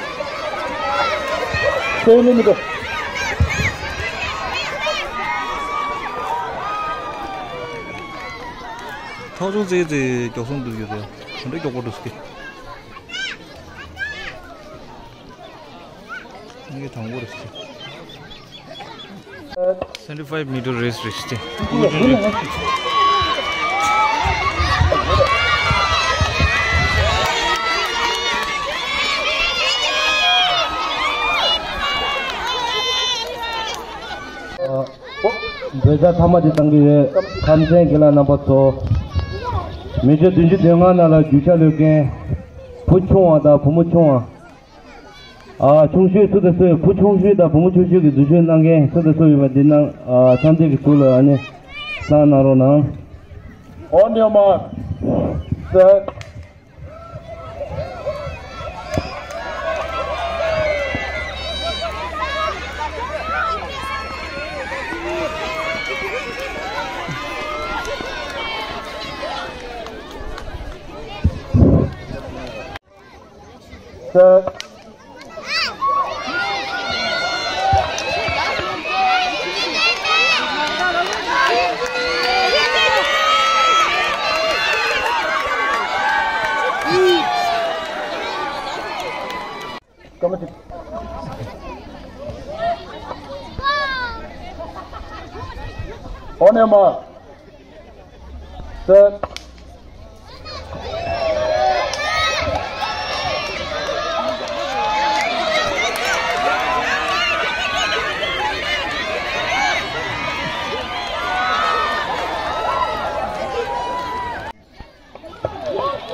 དེ་ནི་མི་འདུག་ཐོག་ཆུང་ཙེ་ཙེ་མགྱོགས་གསུམ་འདུག་ཡོད་རེད། ག་འདྲ་མགྱོགས་པོ་འདུག་ཟེར་གི། ངས་དང་པོ་རེད་ཟེར། Seventy five meter race རེད་ཟེར། འབོད་སྒྲ་ཐ་མ་དེ་བཏང་གི་ཡོད། ཁམས་ཚན་རྒན་ལགས་རྣམ་པ་ཚོ། མི་ཆོག་བདུན་ཅུ་དོན་ལྔ་ནང་ལ་རྒྱུག་ཤར་གློད་མཁན། བུ་ཆུང་བ་དང་བུ་མོ་ཆུང་བ། ཨ། ཆུང་ཤོས་སུ་དང་སུ་ཡོད། བུ་ཆུང་ཤོས་དང་བུ་མོ་ཆུང་ཤོས་ཀྱི་འཛུལ་ཞུགས་གནང་མཁན་སུ་དང་སུ་ཡོད་པ་འདི་ནང་། ཨ། ཐམས་ཅད་ཀྱི་ཟུར་ལ་ཨ་ནི་བསང་གནང་རོགས་གནང་། On your mark. Set. ཟེར། སྐར་མ་གཅིག་འོ་ནས་མ། ཟེར།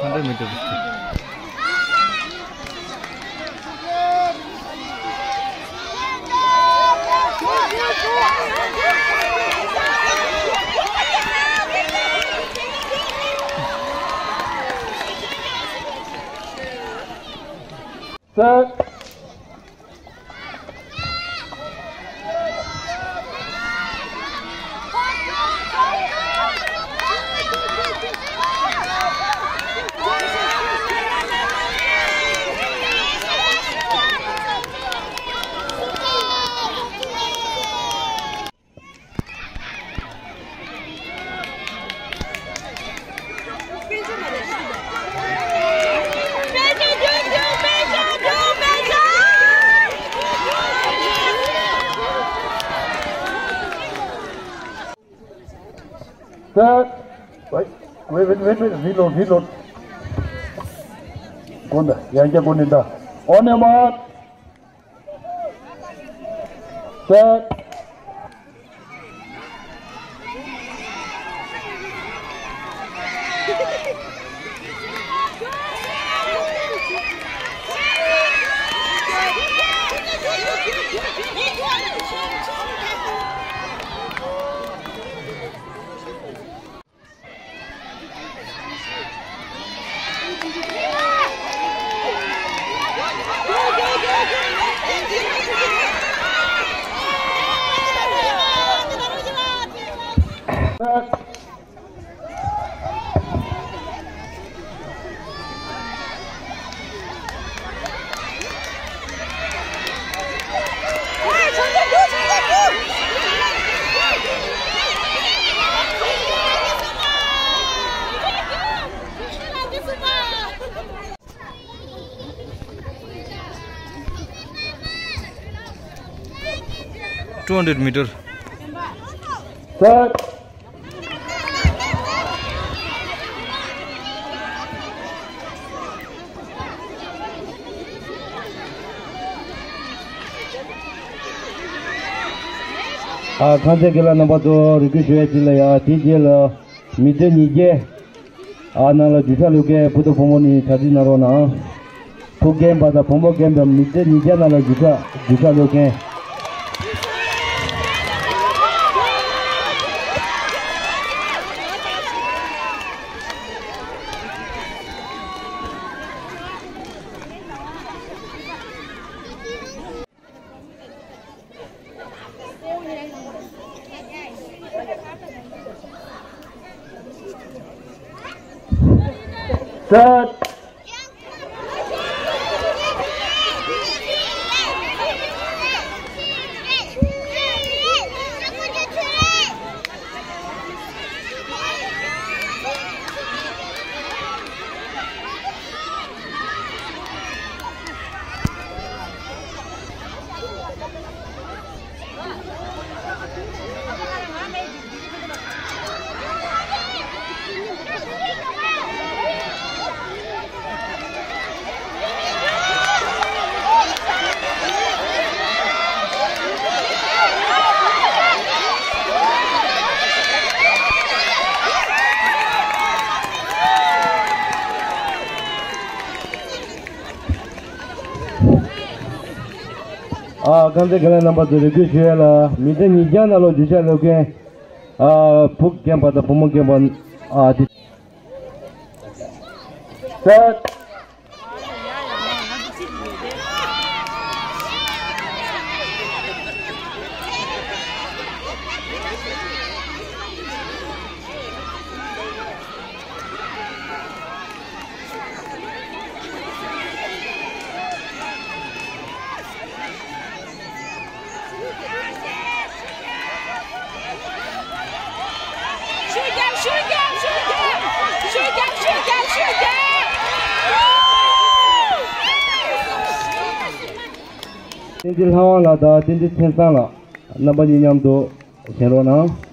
Hundred meters. ཟེར། ད། ཝེ་ཝེ་ཝེ་ཝེ་རི་ལོ་རི་ལོ། དགོན་ད་ཡང་བསྐྱར་དགོན་ནི་ད། འོ་ནས་མ། ད། Two hundred meter. Set. ཨ། ཁང་ཚན་དགེ་ལགས་རྣམ་པ་ཚོ། རེ་སྐུལ་ཞུ་ཡ་ཅིག་ལ་ཡ། དེ་རྗེས་ལ་མི་སྡེ་ཉིས་བརྒྱ། ཨ། ནང་ལ་རྒྱུ་ཆ་ལོག་མཁན་བུ་དང་བུ་མོ་ནི་གྲ་སྒྲིག་གནང་རོགས་གནང་། བུ་རྒན་པ་དང་བུ་མོ་རྒན་པ་མི་སྡེ་ཉིས་བརྒྱ་ནང་ལ་རྒྱུ་ཆ་རྒྱུ་ཆ་ལོག་མཁན། Set. ཨ། ཁང་ཚན་དགེ་ལགས་རྣམ་པ་ཚོ། རེ་སྐུལ་ཞུ་ཡ་ལ། མི་སྡེ་ཉིས་བརྒྱ་ནང་ལ་རྒྱུ་ཆ་ལོག་མཁན། ཨ། བུ་རྒན་པ་དང་བུ་མོ་རྒན་པ། ཨ། དེ། ཟེར། བསྟན་འཛིན་ལྷ་དབང་ལགས་དང་བསྟན་འཛིན་མཚན་བཟང་ལགས། རྣམ་པ་གཉིས་མཉམ་དུ་བཞེངས་རོགས་གནང་།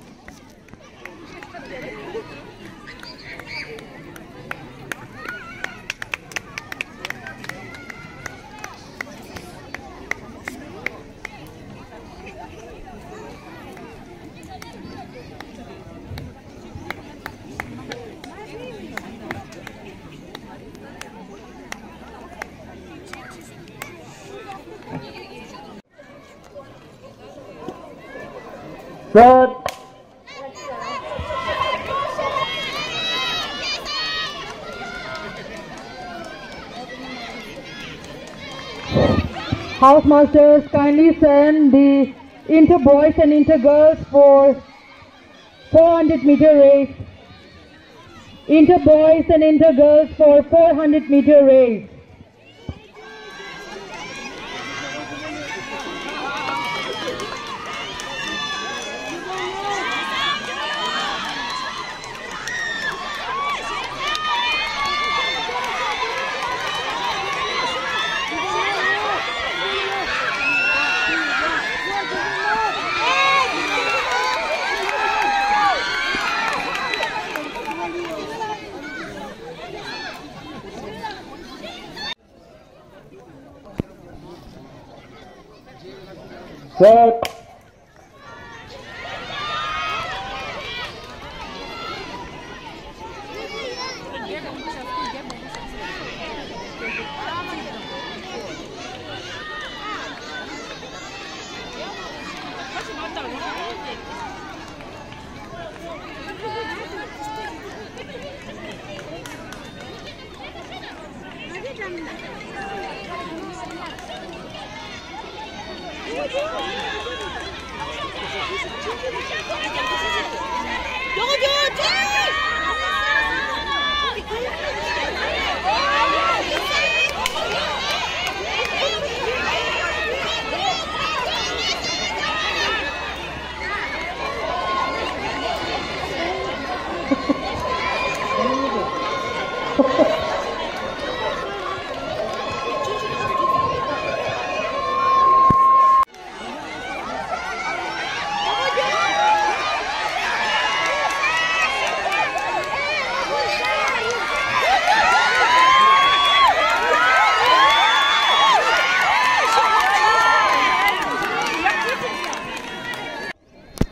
Set. House masters, kindly send the inter boys and inter girls for four hundred meter race. Inter boys and inter girls for four hundred meter race. Set.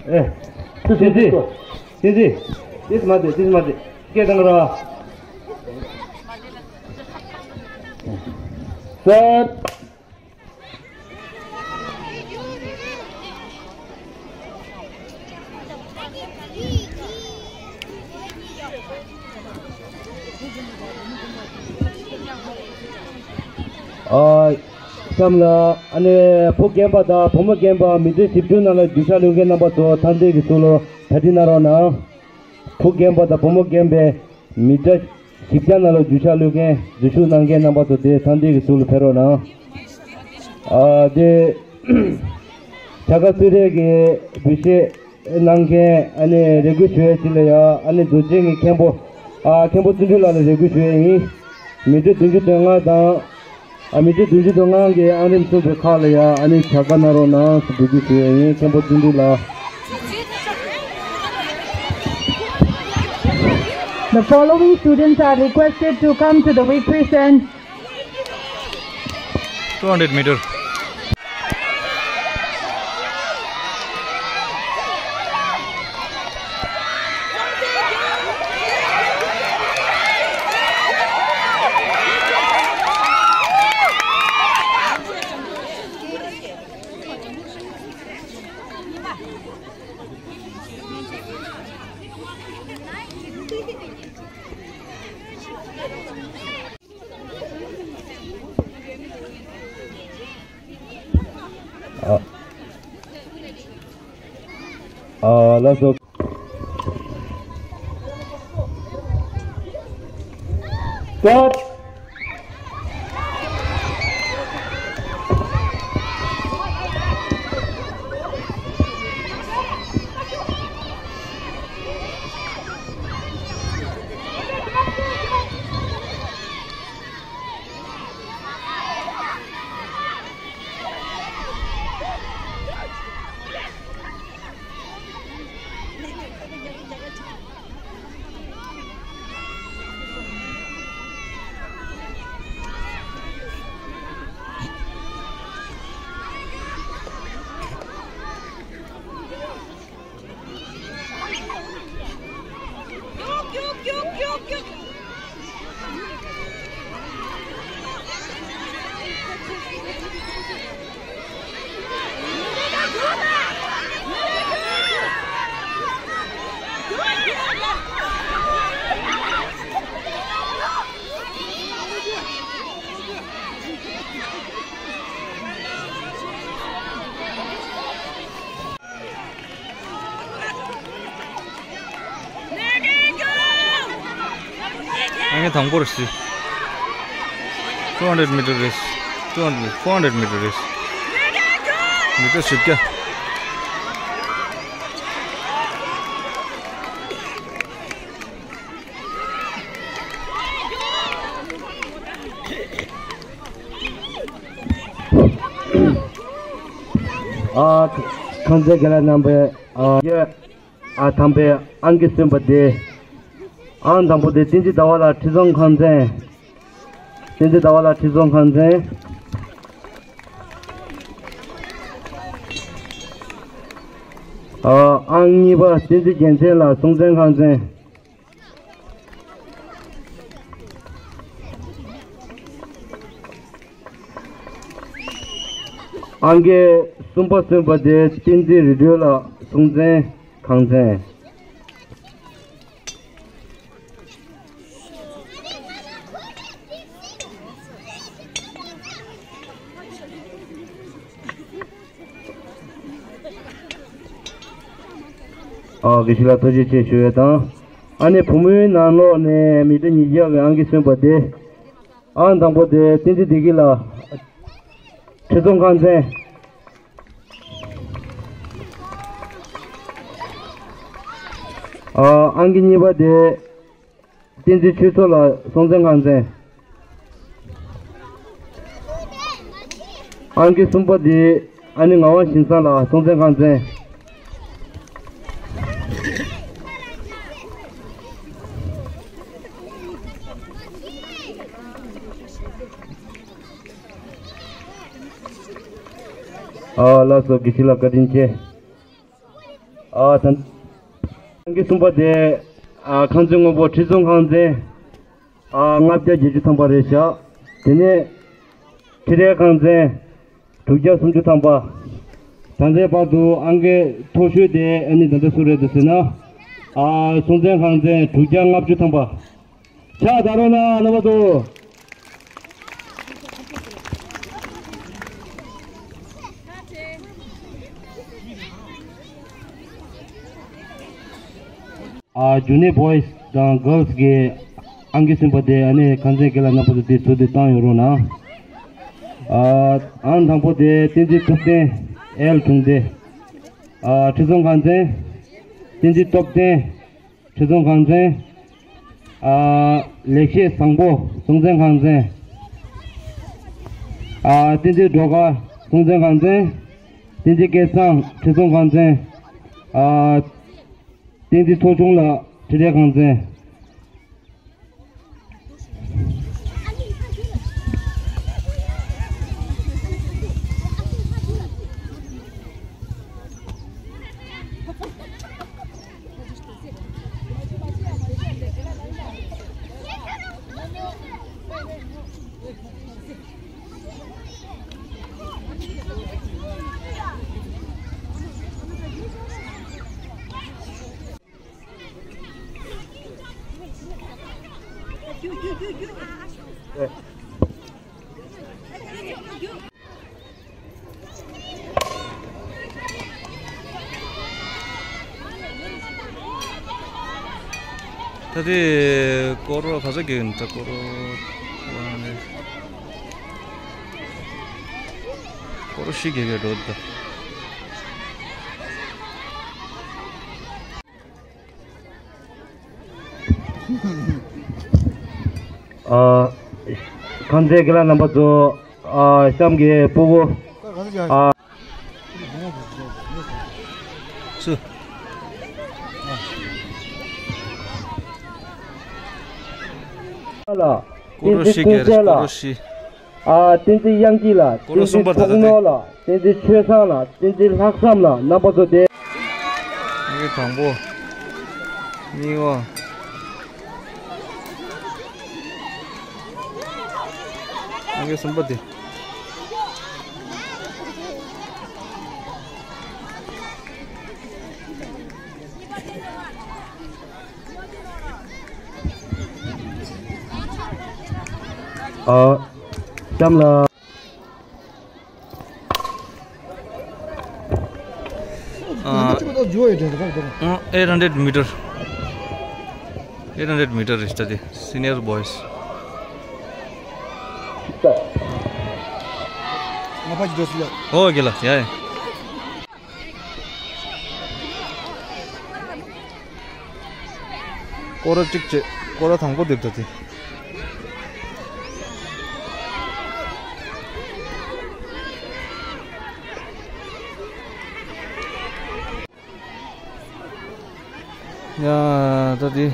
ཨེ། ཏི་ཏི། ཏི་ཏི། ཏིས་མ་ཏི། ཏིས་མ་ཏི། སྐད་བཏང་ར། སར། ཨ། གཤམ་ལ་ཨ་ནི་བུ་རྒན་པ་དང་བུ་མོ་རྒན་པ་མི་ཚེ་ཞིབ་འཇུག་ནང་ལ་རྒྱུགས་ཤར་ལུས་མཁན་རྣམ་པ་ཚོ་ཐང་འདི་གི་ཚུལ་ལོ་གྲ་སྒྲིག་གནང་རོགས་གནང་། བུ་རྒན་པ་དང་བུ་མོ་རྒན་པའི་མི་ཚེ་ཞིབ་ཆ་ནང་ལ་རྒྱུགས་ཤར་ལུས་མཁན་འཛུལ་ཞུགས་གནང་མཁན་རྣམ་པ་ཚོ་དེ་ཐང་འདི་གི་ཚུལ་ལ་ཕེབས་རོགས་གནང་། ཨ་དེ་བྱ་དགའ་གསོལ་རས་ཀྱི་འབུལ་བཞེས་གནང་མཁན་ཨ་ནི་རེ་སྐུལ་ཞུ་ཡས་ཅིག་ལ་ཡ་ཨ་ནི་མཛོད་ཆེན་གྱི་མཁན་པོ་ཨ་མཁན་པོ་བརྩོན་འགྲུས་ལགས་ལ་རེ་སྐུལ་ཞུ་ཡས་ཡིན། མི་ཚེ་བདུན་ཅུ་དོན་ལྔ་དང་ཨ་མི་ཚེ་བདུན་ཅུ་དོན་ལྔ་གི་ཨང་རིམ་ཚུད་པའི་ཁག་ལ་ཡ་ཨ་ནི་བྱ་དགའ་གནང་རོགས་གནང་ཟེར་འབོད་སྐུལ་ཞུ་ཡས་ཡིན། མཁན་པོ་བརྩོན་འགྲུས་ལགས། The following students are requested to come to the wig crescent. Two hundred meter. ཨ། ཨ་ལགས་སོ། སྟོད། ངས་དང་པོར་ཤི། two hundred meter race, two hundred, four hundred meter race. མི་ཊར་བཞི་བརྒྱ། ཨ། ཁང་ཚན་དགེ་ལགས་རྣམ་པས། ཨ། ཨ། དང་པའི་ཨང་ཀི་སོན་པ་དེ། ཨང་དང་པོ་དེ་བསྟན་འཛིན་ཟླ་བ་ལགས་ཁྲི་སྲོང་ཁང་ཚན། བསྟན་འཛིན་ཟླ་བ་ལགས་ཁྲི་སྲོང་ཁང་ཚན། ཨ། ཨང་གཉིས་པ་བསྟན་འཛིན་རྒྱལ་མཚན་ལགས་སྲོང་བཙན་ཁང་ཚན། ཨང་ཀི་གསུམ་པ་སོན་པ་དེ་བསྟན་འཛིན་རི་སྒྲོལ་ལགས་སྲོང་བཙན་ཁང་ཚན། ཨ། དགེ་བཤེས་ལགས་ཐུགས་རྗེ་ཆེ་ཞུ་ཡས་དང་། ཨ་ནི་བུ་མོའི་ནང་ལོགས་ནས་མི་ཊར་ཉིས་བརྒྱ་གི་ཨང་ཀི་སོན་པ་དེ། ཨང་དང་པོ་དེ་བསྟན་འཛིན་བདེ་སྐྱིད་ལགས་ཁྲི་སྲོང་ཁང་ཚན། ཨ། ཨང་ཀི་གཉིས་པ་དེ་བསྟན་འཛིན་ཆོས་མཚོ་ལགས་སྲོང་བཙན་ཁང་ཚན། ཨང་ཀི་གསུམ་པ་དེ་ཨ་ནི་ངག་དབང་ཞིང་བཟང་ལགས་སྲོང་བཙན་ཁང་ཚན། ཨ། ལགས་སོ། དགེ་བཤེས་ལགས་བཀའ་དྲིན་ཆེ། ཨ། ད། ཨང་ཀི་གསུམ་པ་དེ། ཨ། ཁང་ཚན་སྔོན་པོ་ཁྲི་སྲོང་ཁང་ཚན། ཨ། ལྔ་བརྒྱ་བརྒྱད་ཅུ་ཐམ་པ་རེད་བཞག་དེ་ནས་ཁྲི་རལ་ཁང་ཚན་དྲུག་བརྒྱ་སུམ་ཅུ་ཐམ་པ། ད་ལྟའི་བར་དུ་ཨང་ཀི་མཐོ་ཤོས་དེ་ཨ་ནི་ད་ལྟ་སུ་རེད་འདུག་ཟེར་ན། ཨ། སྲོང་བཙན་ཁང་ཚན་དྲུག་བརྒྱ་ལྔ་བཅུ་ཐམ་པ། ཕྱག་བརྡབ་རོགས་གནང་། རྣམ་པ་ཚོ། ཨ། རྒྱུན་ནས་བོ་ཡི་སི་དང་གྷརལ་སི་གི་ཨང་ཀི་སོན་པ་དེ་ཨ་ནི་ཁང་ཚན་དགེ་ལགས་རྣམ་པ་ཚོ་དེ་ཟུར་དུ་བཏང་ཡོང་རོགས་གནང་། ཨ། ཨང་དང་པོ་དེ་བསྟན་འཛིན་ཐུབ་བསྟན་ཨེལ་དྲུང་སྡེ། ཨ། ཁྲི་སྲོང་ཁང་ཚན། བསྟན་འཛིན་སྟོབས་ལྡན། ཁྲི་སྲོང་ཁང་ཚན། ཨ། ལེགས་བཤད་བཟང་པོ་སྲོང་བཙན་ཁང་ཚན། ཨ། བསྟན་འཛིན་སྒྲོལ་དཀར་སྲོང་བཙན་ཁང་ཚན། བསྟན་འཛིན་སྐལ་བཟང་ཁྲི་སྲོང་ཁང་ཚན། ཨ། བསྟན་འཛིན་ཚོགས་ཆུང་ལགས་ཁྲི་རལ་ཁང་ཚན། ད་དེ་སྐོར་རོ་ག་ཚོད་རྒྱག་གི་ཡིན། ད་སྐོར་རོ་སྐོར་རོ་བཞི་རྒྱག་གི་འགྲོ་ད། ཨ། ཁང་ཚན་དགེ་ལགས་རྣམ་པ་ཚོ། ཨ། གཤམ་གྱི་སྤུ་གུ། ཨ། སུ། ལ། སྐོར་རོ་བཞི་རྒྱག་གི་རེད། སྐོར་རོ་བཞི། ཨ། བསྟན་འཛིན་དབྱངས་སྐྱིད་ལགས། སྐོར་རོ་གསུམ་པ་དང་། བསྟན་འཛིན་ཕུག་ནོར་ལགས། བསྟན་འཛིན་ཆོས་བཟང་ལགས། བསྟན་འཛིན་ལྷག་བསམ་ལགས། རྣམ་པ་ཚོ་དེ། ཨང་ཀི་དང་པོ། གཉིས་པ། ཨང་ཀི་གསུམ་པ་དེ། ཨ། གཤམ་ལ། ཨ། eight hundred meter. eight hundred meter རེད་ད་དེ། Senior boys. ང་ཕ་གི་འགྲོ་སྲིད་ལ། ཨོ་གི་ལ་ཡ་ཡ། སྐོར་ར་གཅིག་བྱས། སྐོར་ར་དང་པོ་འདིར་ད་དེ། ཡ་ད་དེ།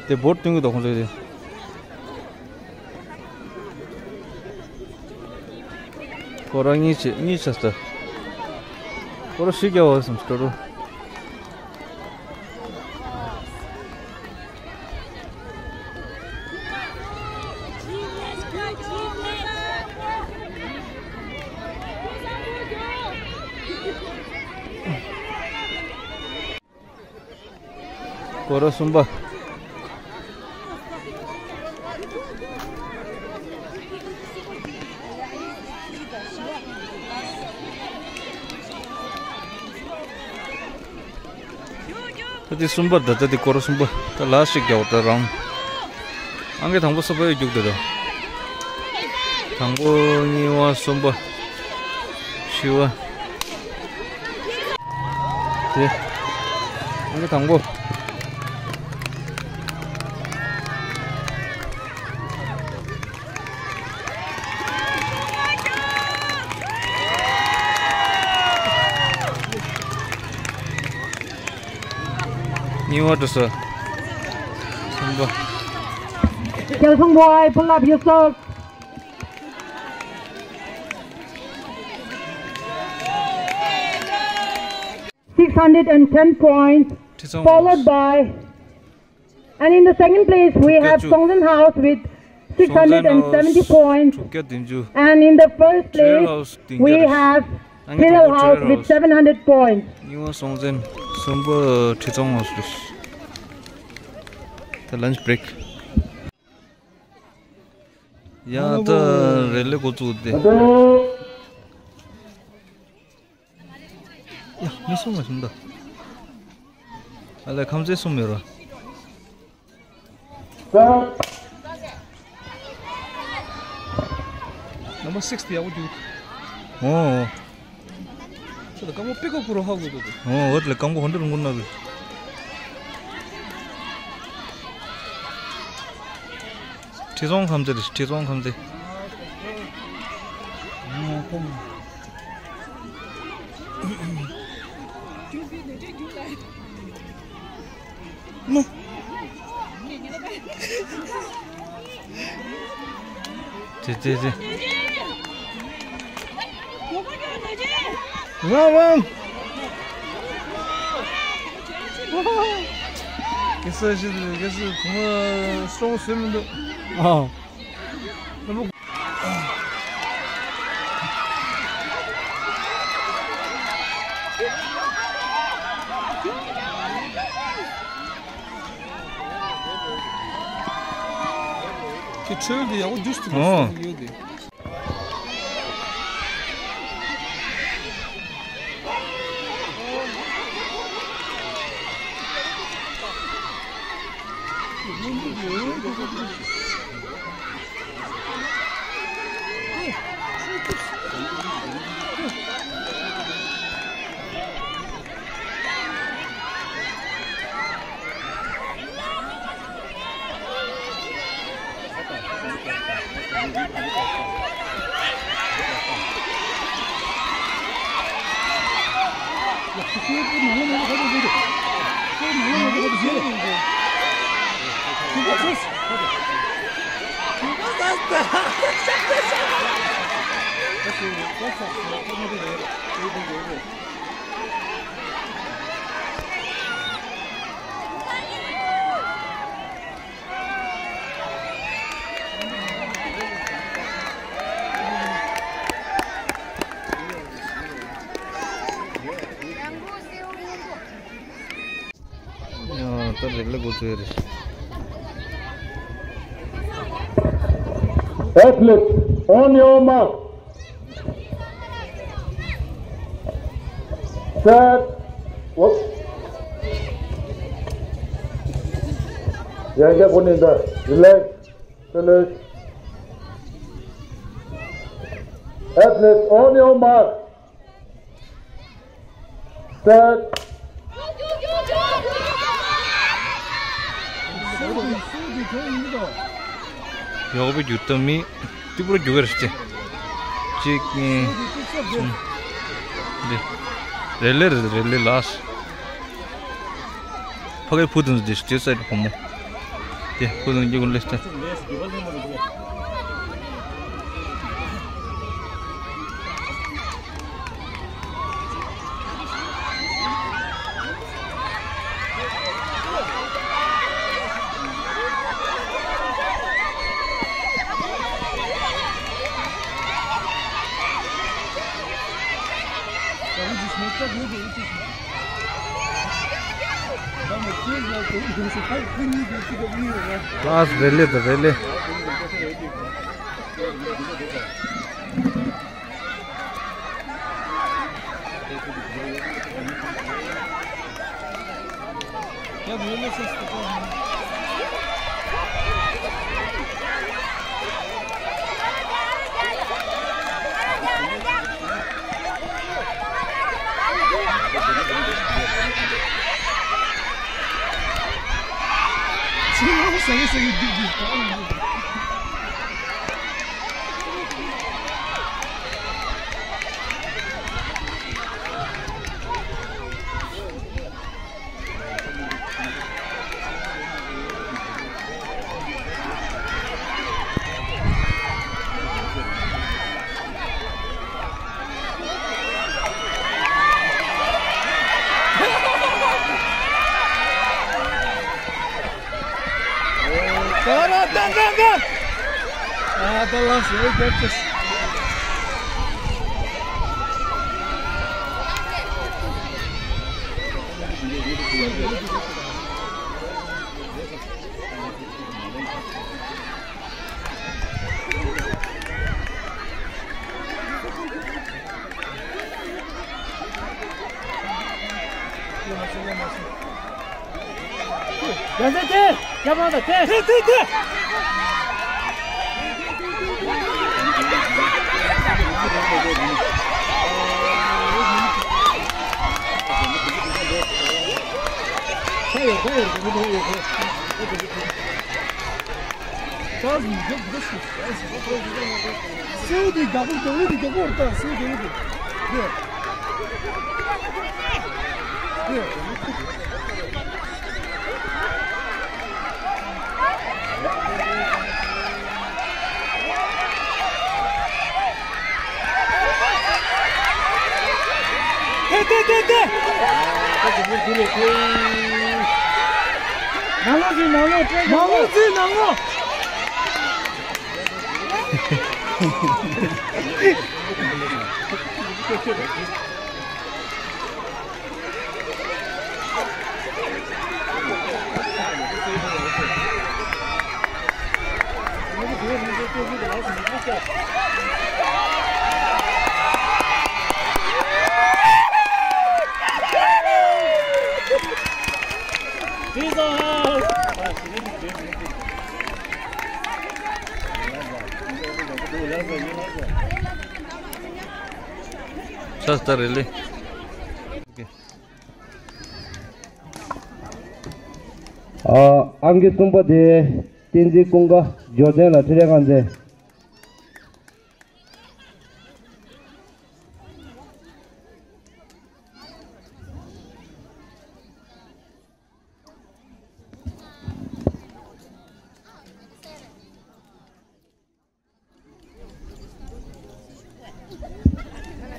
དེ་བོརྡ་སྟོན་གི་འདུག་ཁོང་ཚོས་དེ། སྐོར་ར་གཉིས་བྱས། གཉིས་བྱས་ད། སྐོར་ར་བཞི་བརྒྱབ་པ་བསམ་སྤྲོ་རུ། སྐོར་ར་གསུམ་པ། ད་དེ་གསུམ་པ། ད་ད་དེ་སྐོར་ར་གསུམ་པ། ད་ལ་ཞིག་རྒྱག་ད་རང་། ཨང་ཀི་དང་པོ་གསུམ་པ་ཡོད་རྒྱུག་ད་ད། དང་པོ་གཉིས་པ་གསུམ་པ། བཞི་པ། དེ། ཨང་ཀི་དང་པོ། གཉིས་པ་འགྲོ་ས། གསུམ་པ། Kyaungsong boy, pull up yourself. Six hundred and ten points, followed by, and in the second place, we have Songzen House with six hundred and seventy points. And in the first place, we have Thirel House with seven hundred points. གཉིས་པ་སྲོང་བཙན། གསུམ་པ་ཁྲི་སྲོང་ཧའོ་སི་རེད། ད་ལན་ཆི་བྷི་རེག། ཡ་ད་རེ་ལེ་འགོ་བཙུགས་ཏེ། ཡ་མི་གསུམ་མ་བྱུང་ད། ཨ་ལས་ཁམས་ཚན་གསུམ་ཡོད་ར། Number six དེ་ཡག་པོ་འདུག་ཨོ། ཁྱོད་ལ་རྐང་པ་པི་ཀོ་ཁུ་རོ་ཧ་གོ་འདུག་ཨོ། འོ་དེ་ལ་རྐང་པ་ཧོན་ཏེ་རུང་གོ་ན་གི། ཁྲི་སྲོང་ཁམས་ཚན་རེད། ཁྲི་སྲོང་ཁམས་ཚན། ཏེ་ཏེ་ཏེ། རང་རང་། གེ་སར་ཞིག་གེ་སར་གོང་མ་སྲོང་བཙན་མི་འདུག་ཨ། ཁྱེད་ཁྲོལ་དེ་ཡག་པོ་ཇུས་ཐུབ་པ་ཨོ། ཡོད་དེ། ཡང་ད་རེབ་ལ་འགོ་ཚུགས་རེད། Athletes, on your mark. Set. Whoop. Young people in the relax, finish. Athletes, on your mark. Set. ཡག་པོ་རྒྱུག་ཐུབ་མི་ཏི་པུ་ར་རྒྱུག་གར་ཅི། གཅིག་གཉིས། གསུམ། འདི། རེ་ལེ་རེ་ལེ་ལ། ཕ་གི་བུ་དང་འདི་སྟེ་སའི་བུ་མོ། དེ་བུ་དང་གཉིས་ཀུན་ལེ་སྟེ། Last rally, the rally. སེའུ་དེ་རྒྱག་པོ་རྒྱག་ལུགས་དེ་རྒྱག་པོ་རེད་ད། སེའུ་རྒྱག་ལུགས་དེ། དེ། དེ། དེ་དེ་དེ་དེ། ནང་ལོགས་ཟིན། ནང་ལོགས་སྤྲད། ནང་ལོགས་ཟིན། ནང་ལོགས། ཨ། ཨང་ཀི་གསུམ་པ་དེ་བསྟན་འཛིན་ཀུན་དགའ་འབྱོར་ལྡན་ལགས། འཕྲིན་ལས་ཁང་ཚན།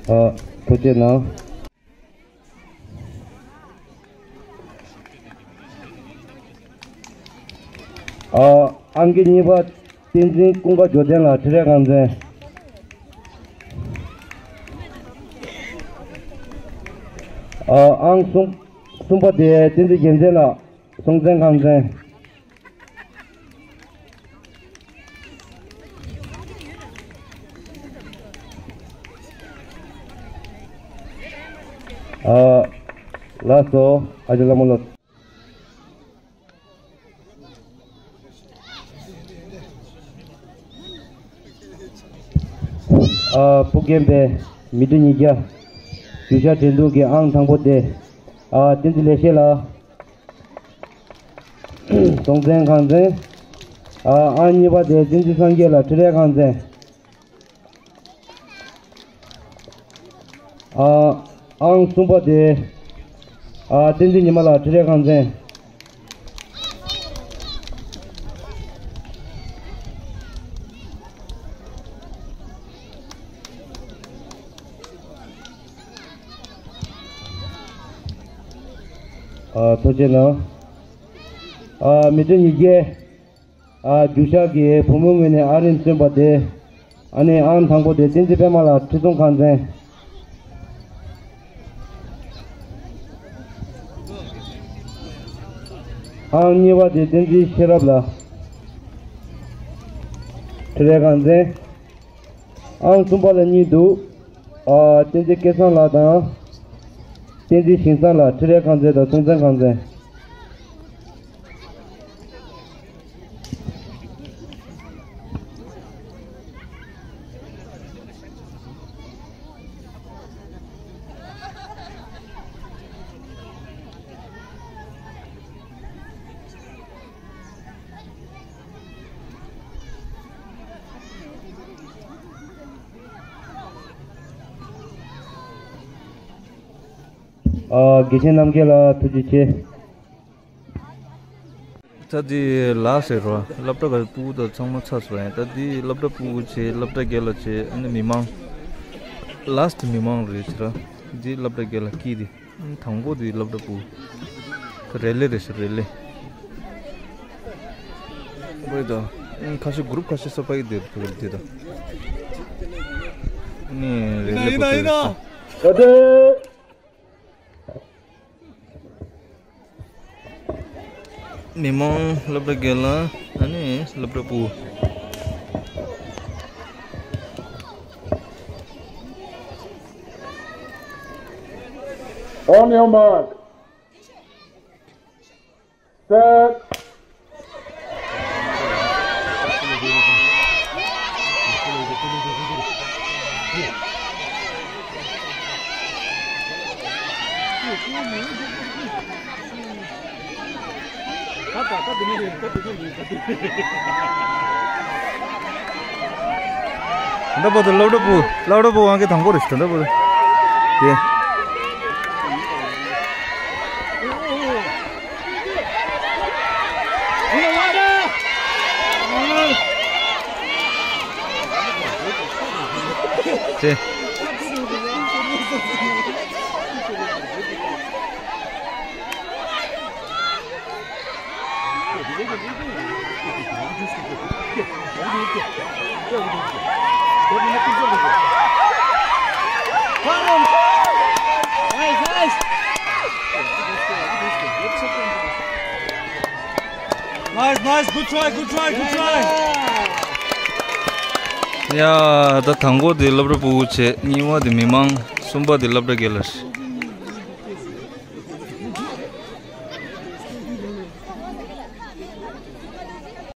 ཨ། ཐུགས་རྗེ་གནང་། ཨ། ཨང་ཀི་གཉིས་པ་བསྟན་འཛིན་ཀུན་དགའ་འབྱོར་ལྡན་ལགས། འཕྲིན་ལས་ཁང་ཚན། ཨ། ཨང་གསུམ། གསུམ་པ་དེ་བསྟན་འཛིན་རྒྱལ་མཚན་ལགས། སྲོང་བཙན་ཁང་ཚན། ཨ། ལགས་སོ། ཨ་ཅེ་ལྷ་མོ་ལགས། ཨ། ཕུགས་རྒན་པའི་མི་ཁྲི་ཉིས་བརྒྱ། རྒྱུ་ཤ་འགྲན་བསྡུར་གྱི་ཨང་དང་པོ་དེ། ཨ། བསྟན་འཛིན་ལེགས་བཤད་ལགས། སྲོང་བཙན་ཁང་ཚན། ཨ། ཨང་གཉིས་པ་དེ་བསྟན་འཛིན་སངས་རྒྱས་ལགས། ཁྲི་རལ་ཁང་ཚན། ཨ། ཨང་གསུམ་པ་དེ། ཨ། བསྟན་འཛིན་ཉི་མ་ལགས། ཁྲི་རལ་ཁང་ཚན། ཨ། ཐུགས་རྗེ་གནང་། ཨ། མི་ཁྲི་ཉིས་བརྒྱ། ཨ། རྒྱུ་ཤ་གི་བུ་མོའི་ངོས་ནས་ཨ་རིན་བརྩོན་པ་དེ། ཨ་ནི་ཨང་དང་པོ་དེ་བསྟན་འཛིན་པད་མ་ལགས། ཁྲི་སྲོང་ཁང་ཚན། ཨང་གཉིས་པ་དེ་བསྟན་འཛིན་ཤེས་རབ་ལགས། ཁྲི་རལ་ཁང་ཚན། ཨང་གསུམ་པ་ལ་གཉིས་འདུག། ཨ། བསྟན་འཛིན་སྐལ་བཟང་ལགས་དང་། བསྟན་འཛིན་ཞིང་བཟང་ལགས། ཁྲི་རལ་ཁང་ཚན་དང་སྲོང་བཙན་ཁང་ཚན། ཨ། དགེ་བཤེས་རྣམ་རྒྱལ་ལགས། ཐུགས་རྗེ་ཆེ། ད་འདི་ལ་ཟེར་རོ། སློབ་གྲྭ་ག་ཕྲུ་གུ་དང་ཚང་མ་ཚར་སོང་ཡ། ད་འདི་སློབ་གྲྭ་ཕྲུ་གུ་བྱས། སློབ་གྲྭ་རྒན་ལགས་བྱས། ཨ་ནི་མི་མང་། ལཱ་སི་ཊི་མི་མང་རེད་ཟེར་ར། འདི་སློབ་གྲྭ་རྒན་ལགས་ཀྱི་འདི། དང་པོ་འདི་སློབ་གྲྭ་ཕྲུ་གུ། རེ་ལེ་རེད་ཟེར། རེ་ལེ། འོ་ད། ཁ་ཤས་གུ་རུབ་ཁ་ཤས་སོ་པ་ཡི་འདི་འདི་ད། ནི་རེ་ལེ་ཕྲུ་གུ་རེད་ཟེར། མི་མང་སློབ་གྲྭ་རྒན་ལགས། ཨ་ནི་སློབ་གྲྭ་ཕྲུ་གུ། On your mark. Set. ད་པོ་ད་སློབ་གྲྭ་ཕྲུ་གུ། སློབ་གྲྭ་ཕྲུ་གུ་དབང་གི་དང་པོ་རེད། ད་པོ་ད་དེ། དེ། Nice, nice, good try, good try, good try. ཡ། ད་དང་པོ་དེ་སློབ་གྲྭ་ཕྲུ་གུ་བྱས། གཉིས་པ་དེ་མི་མང་། གསུམ་པ་དེ་སློབ་གྲྭ་རྒན་ལགས།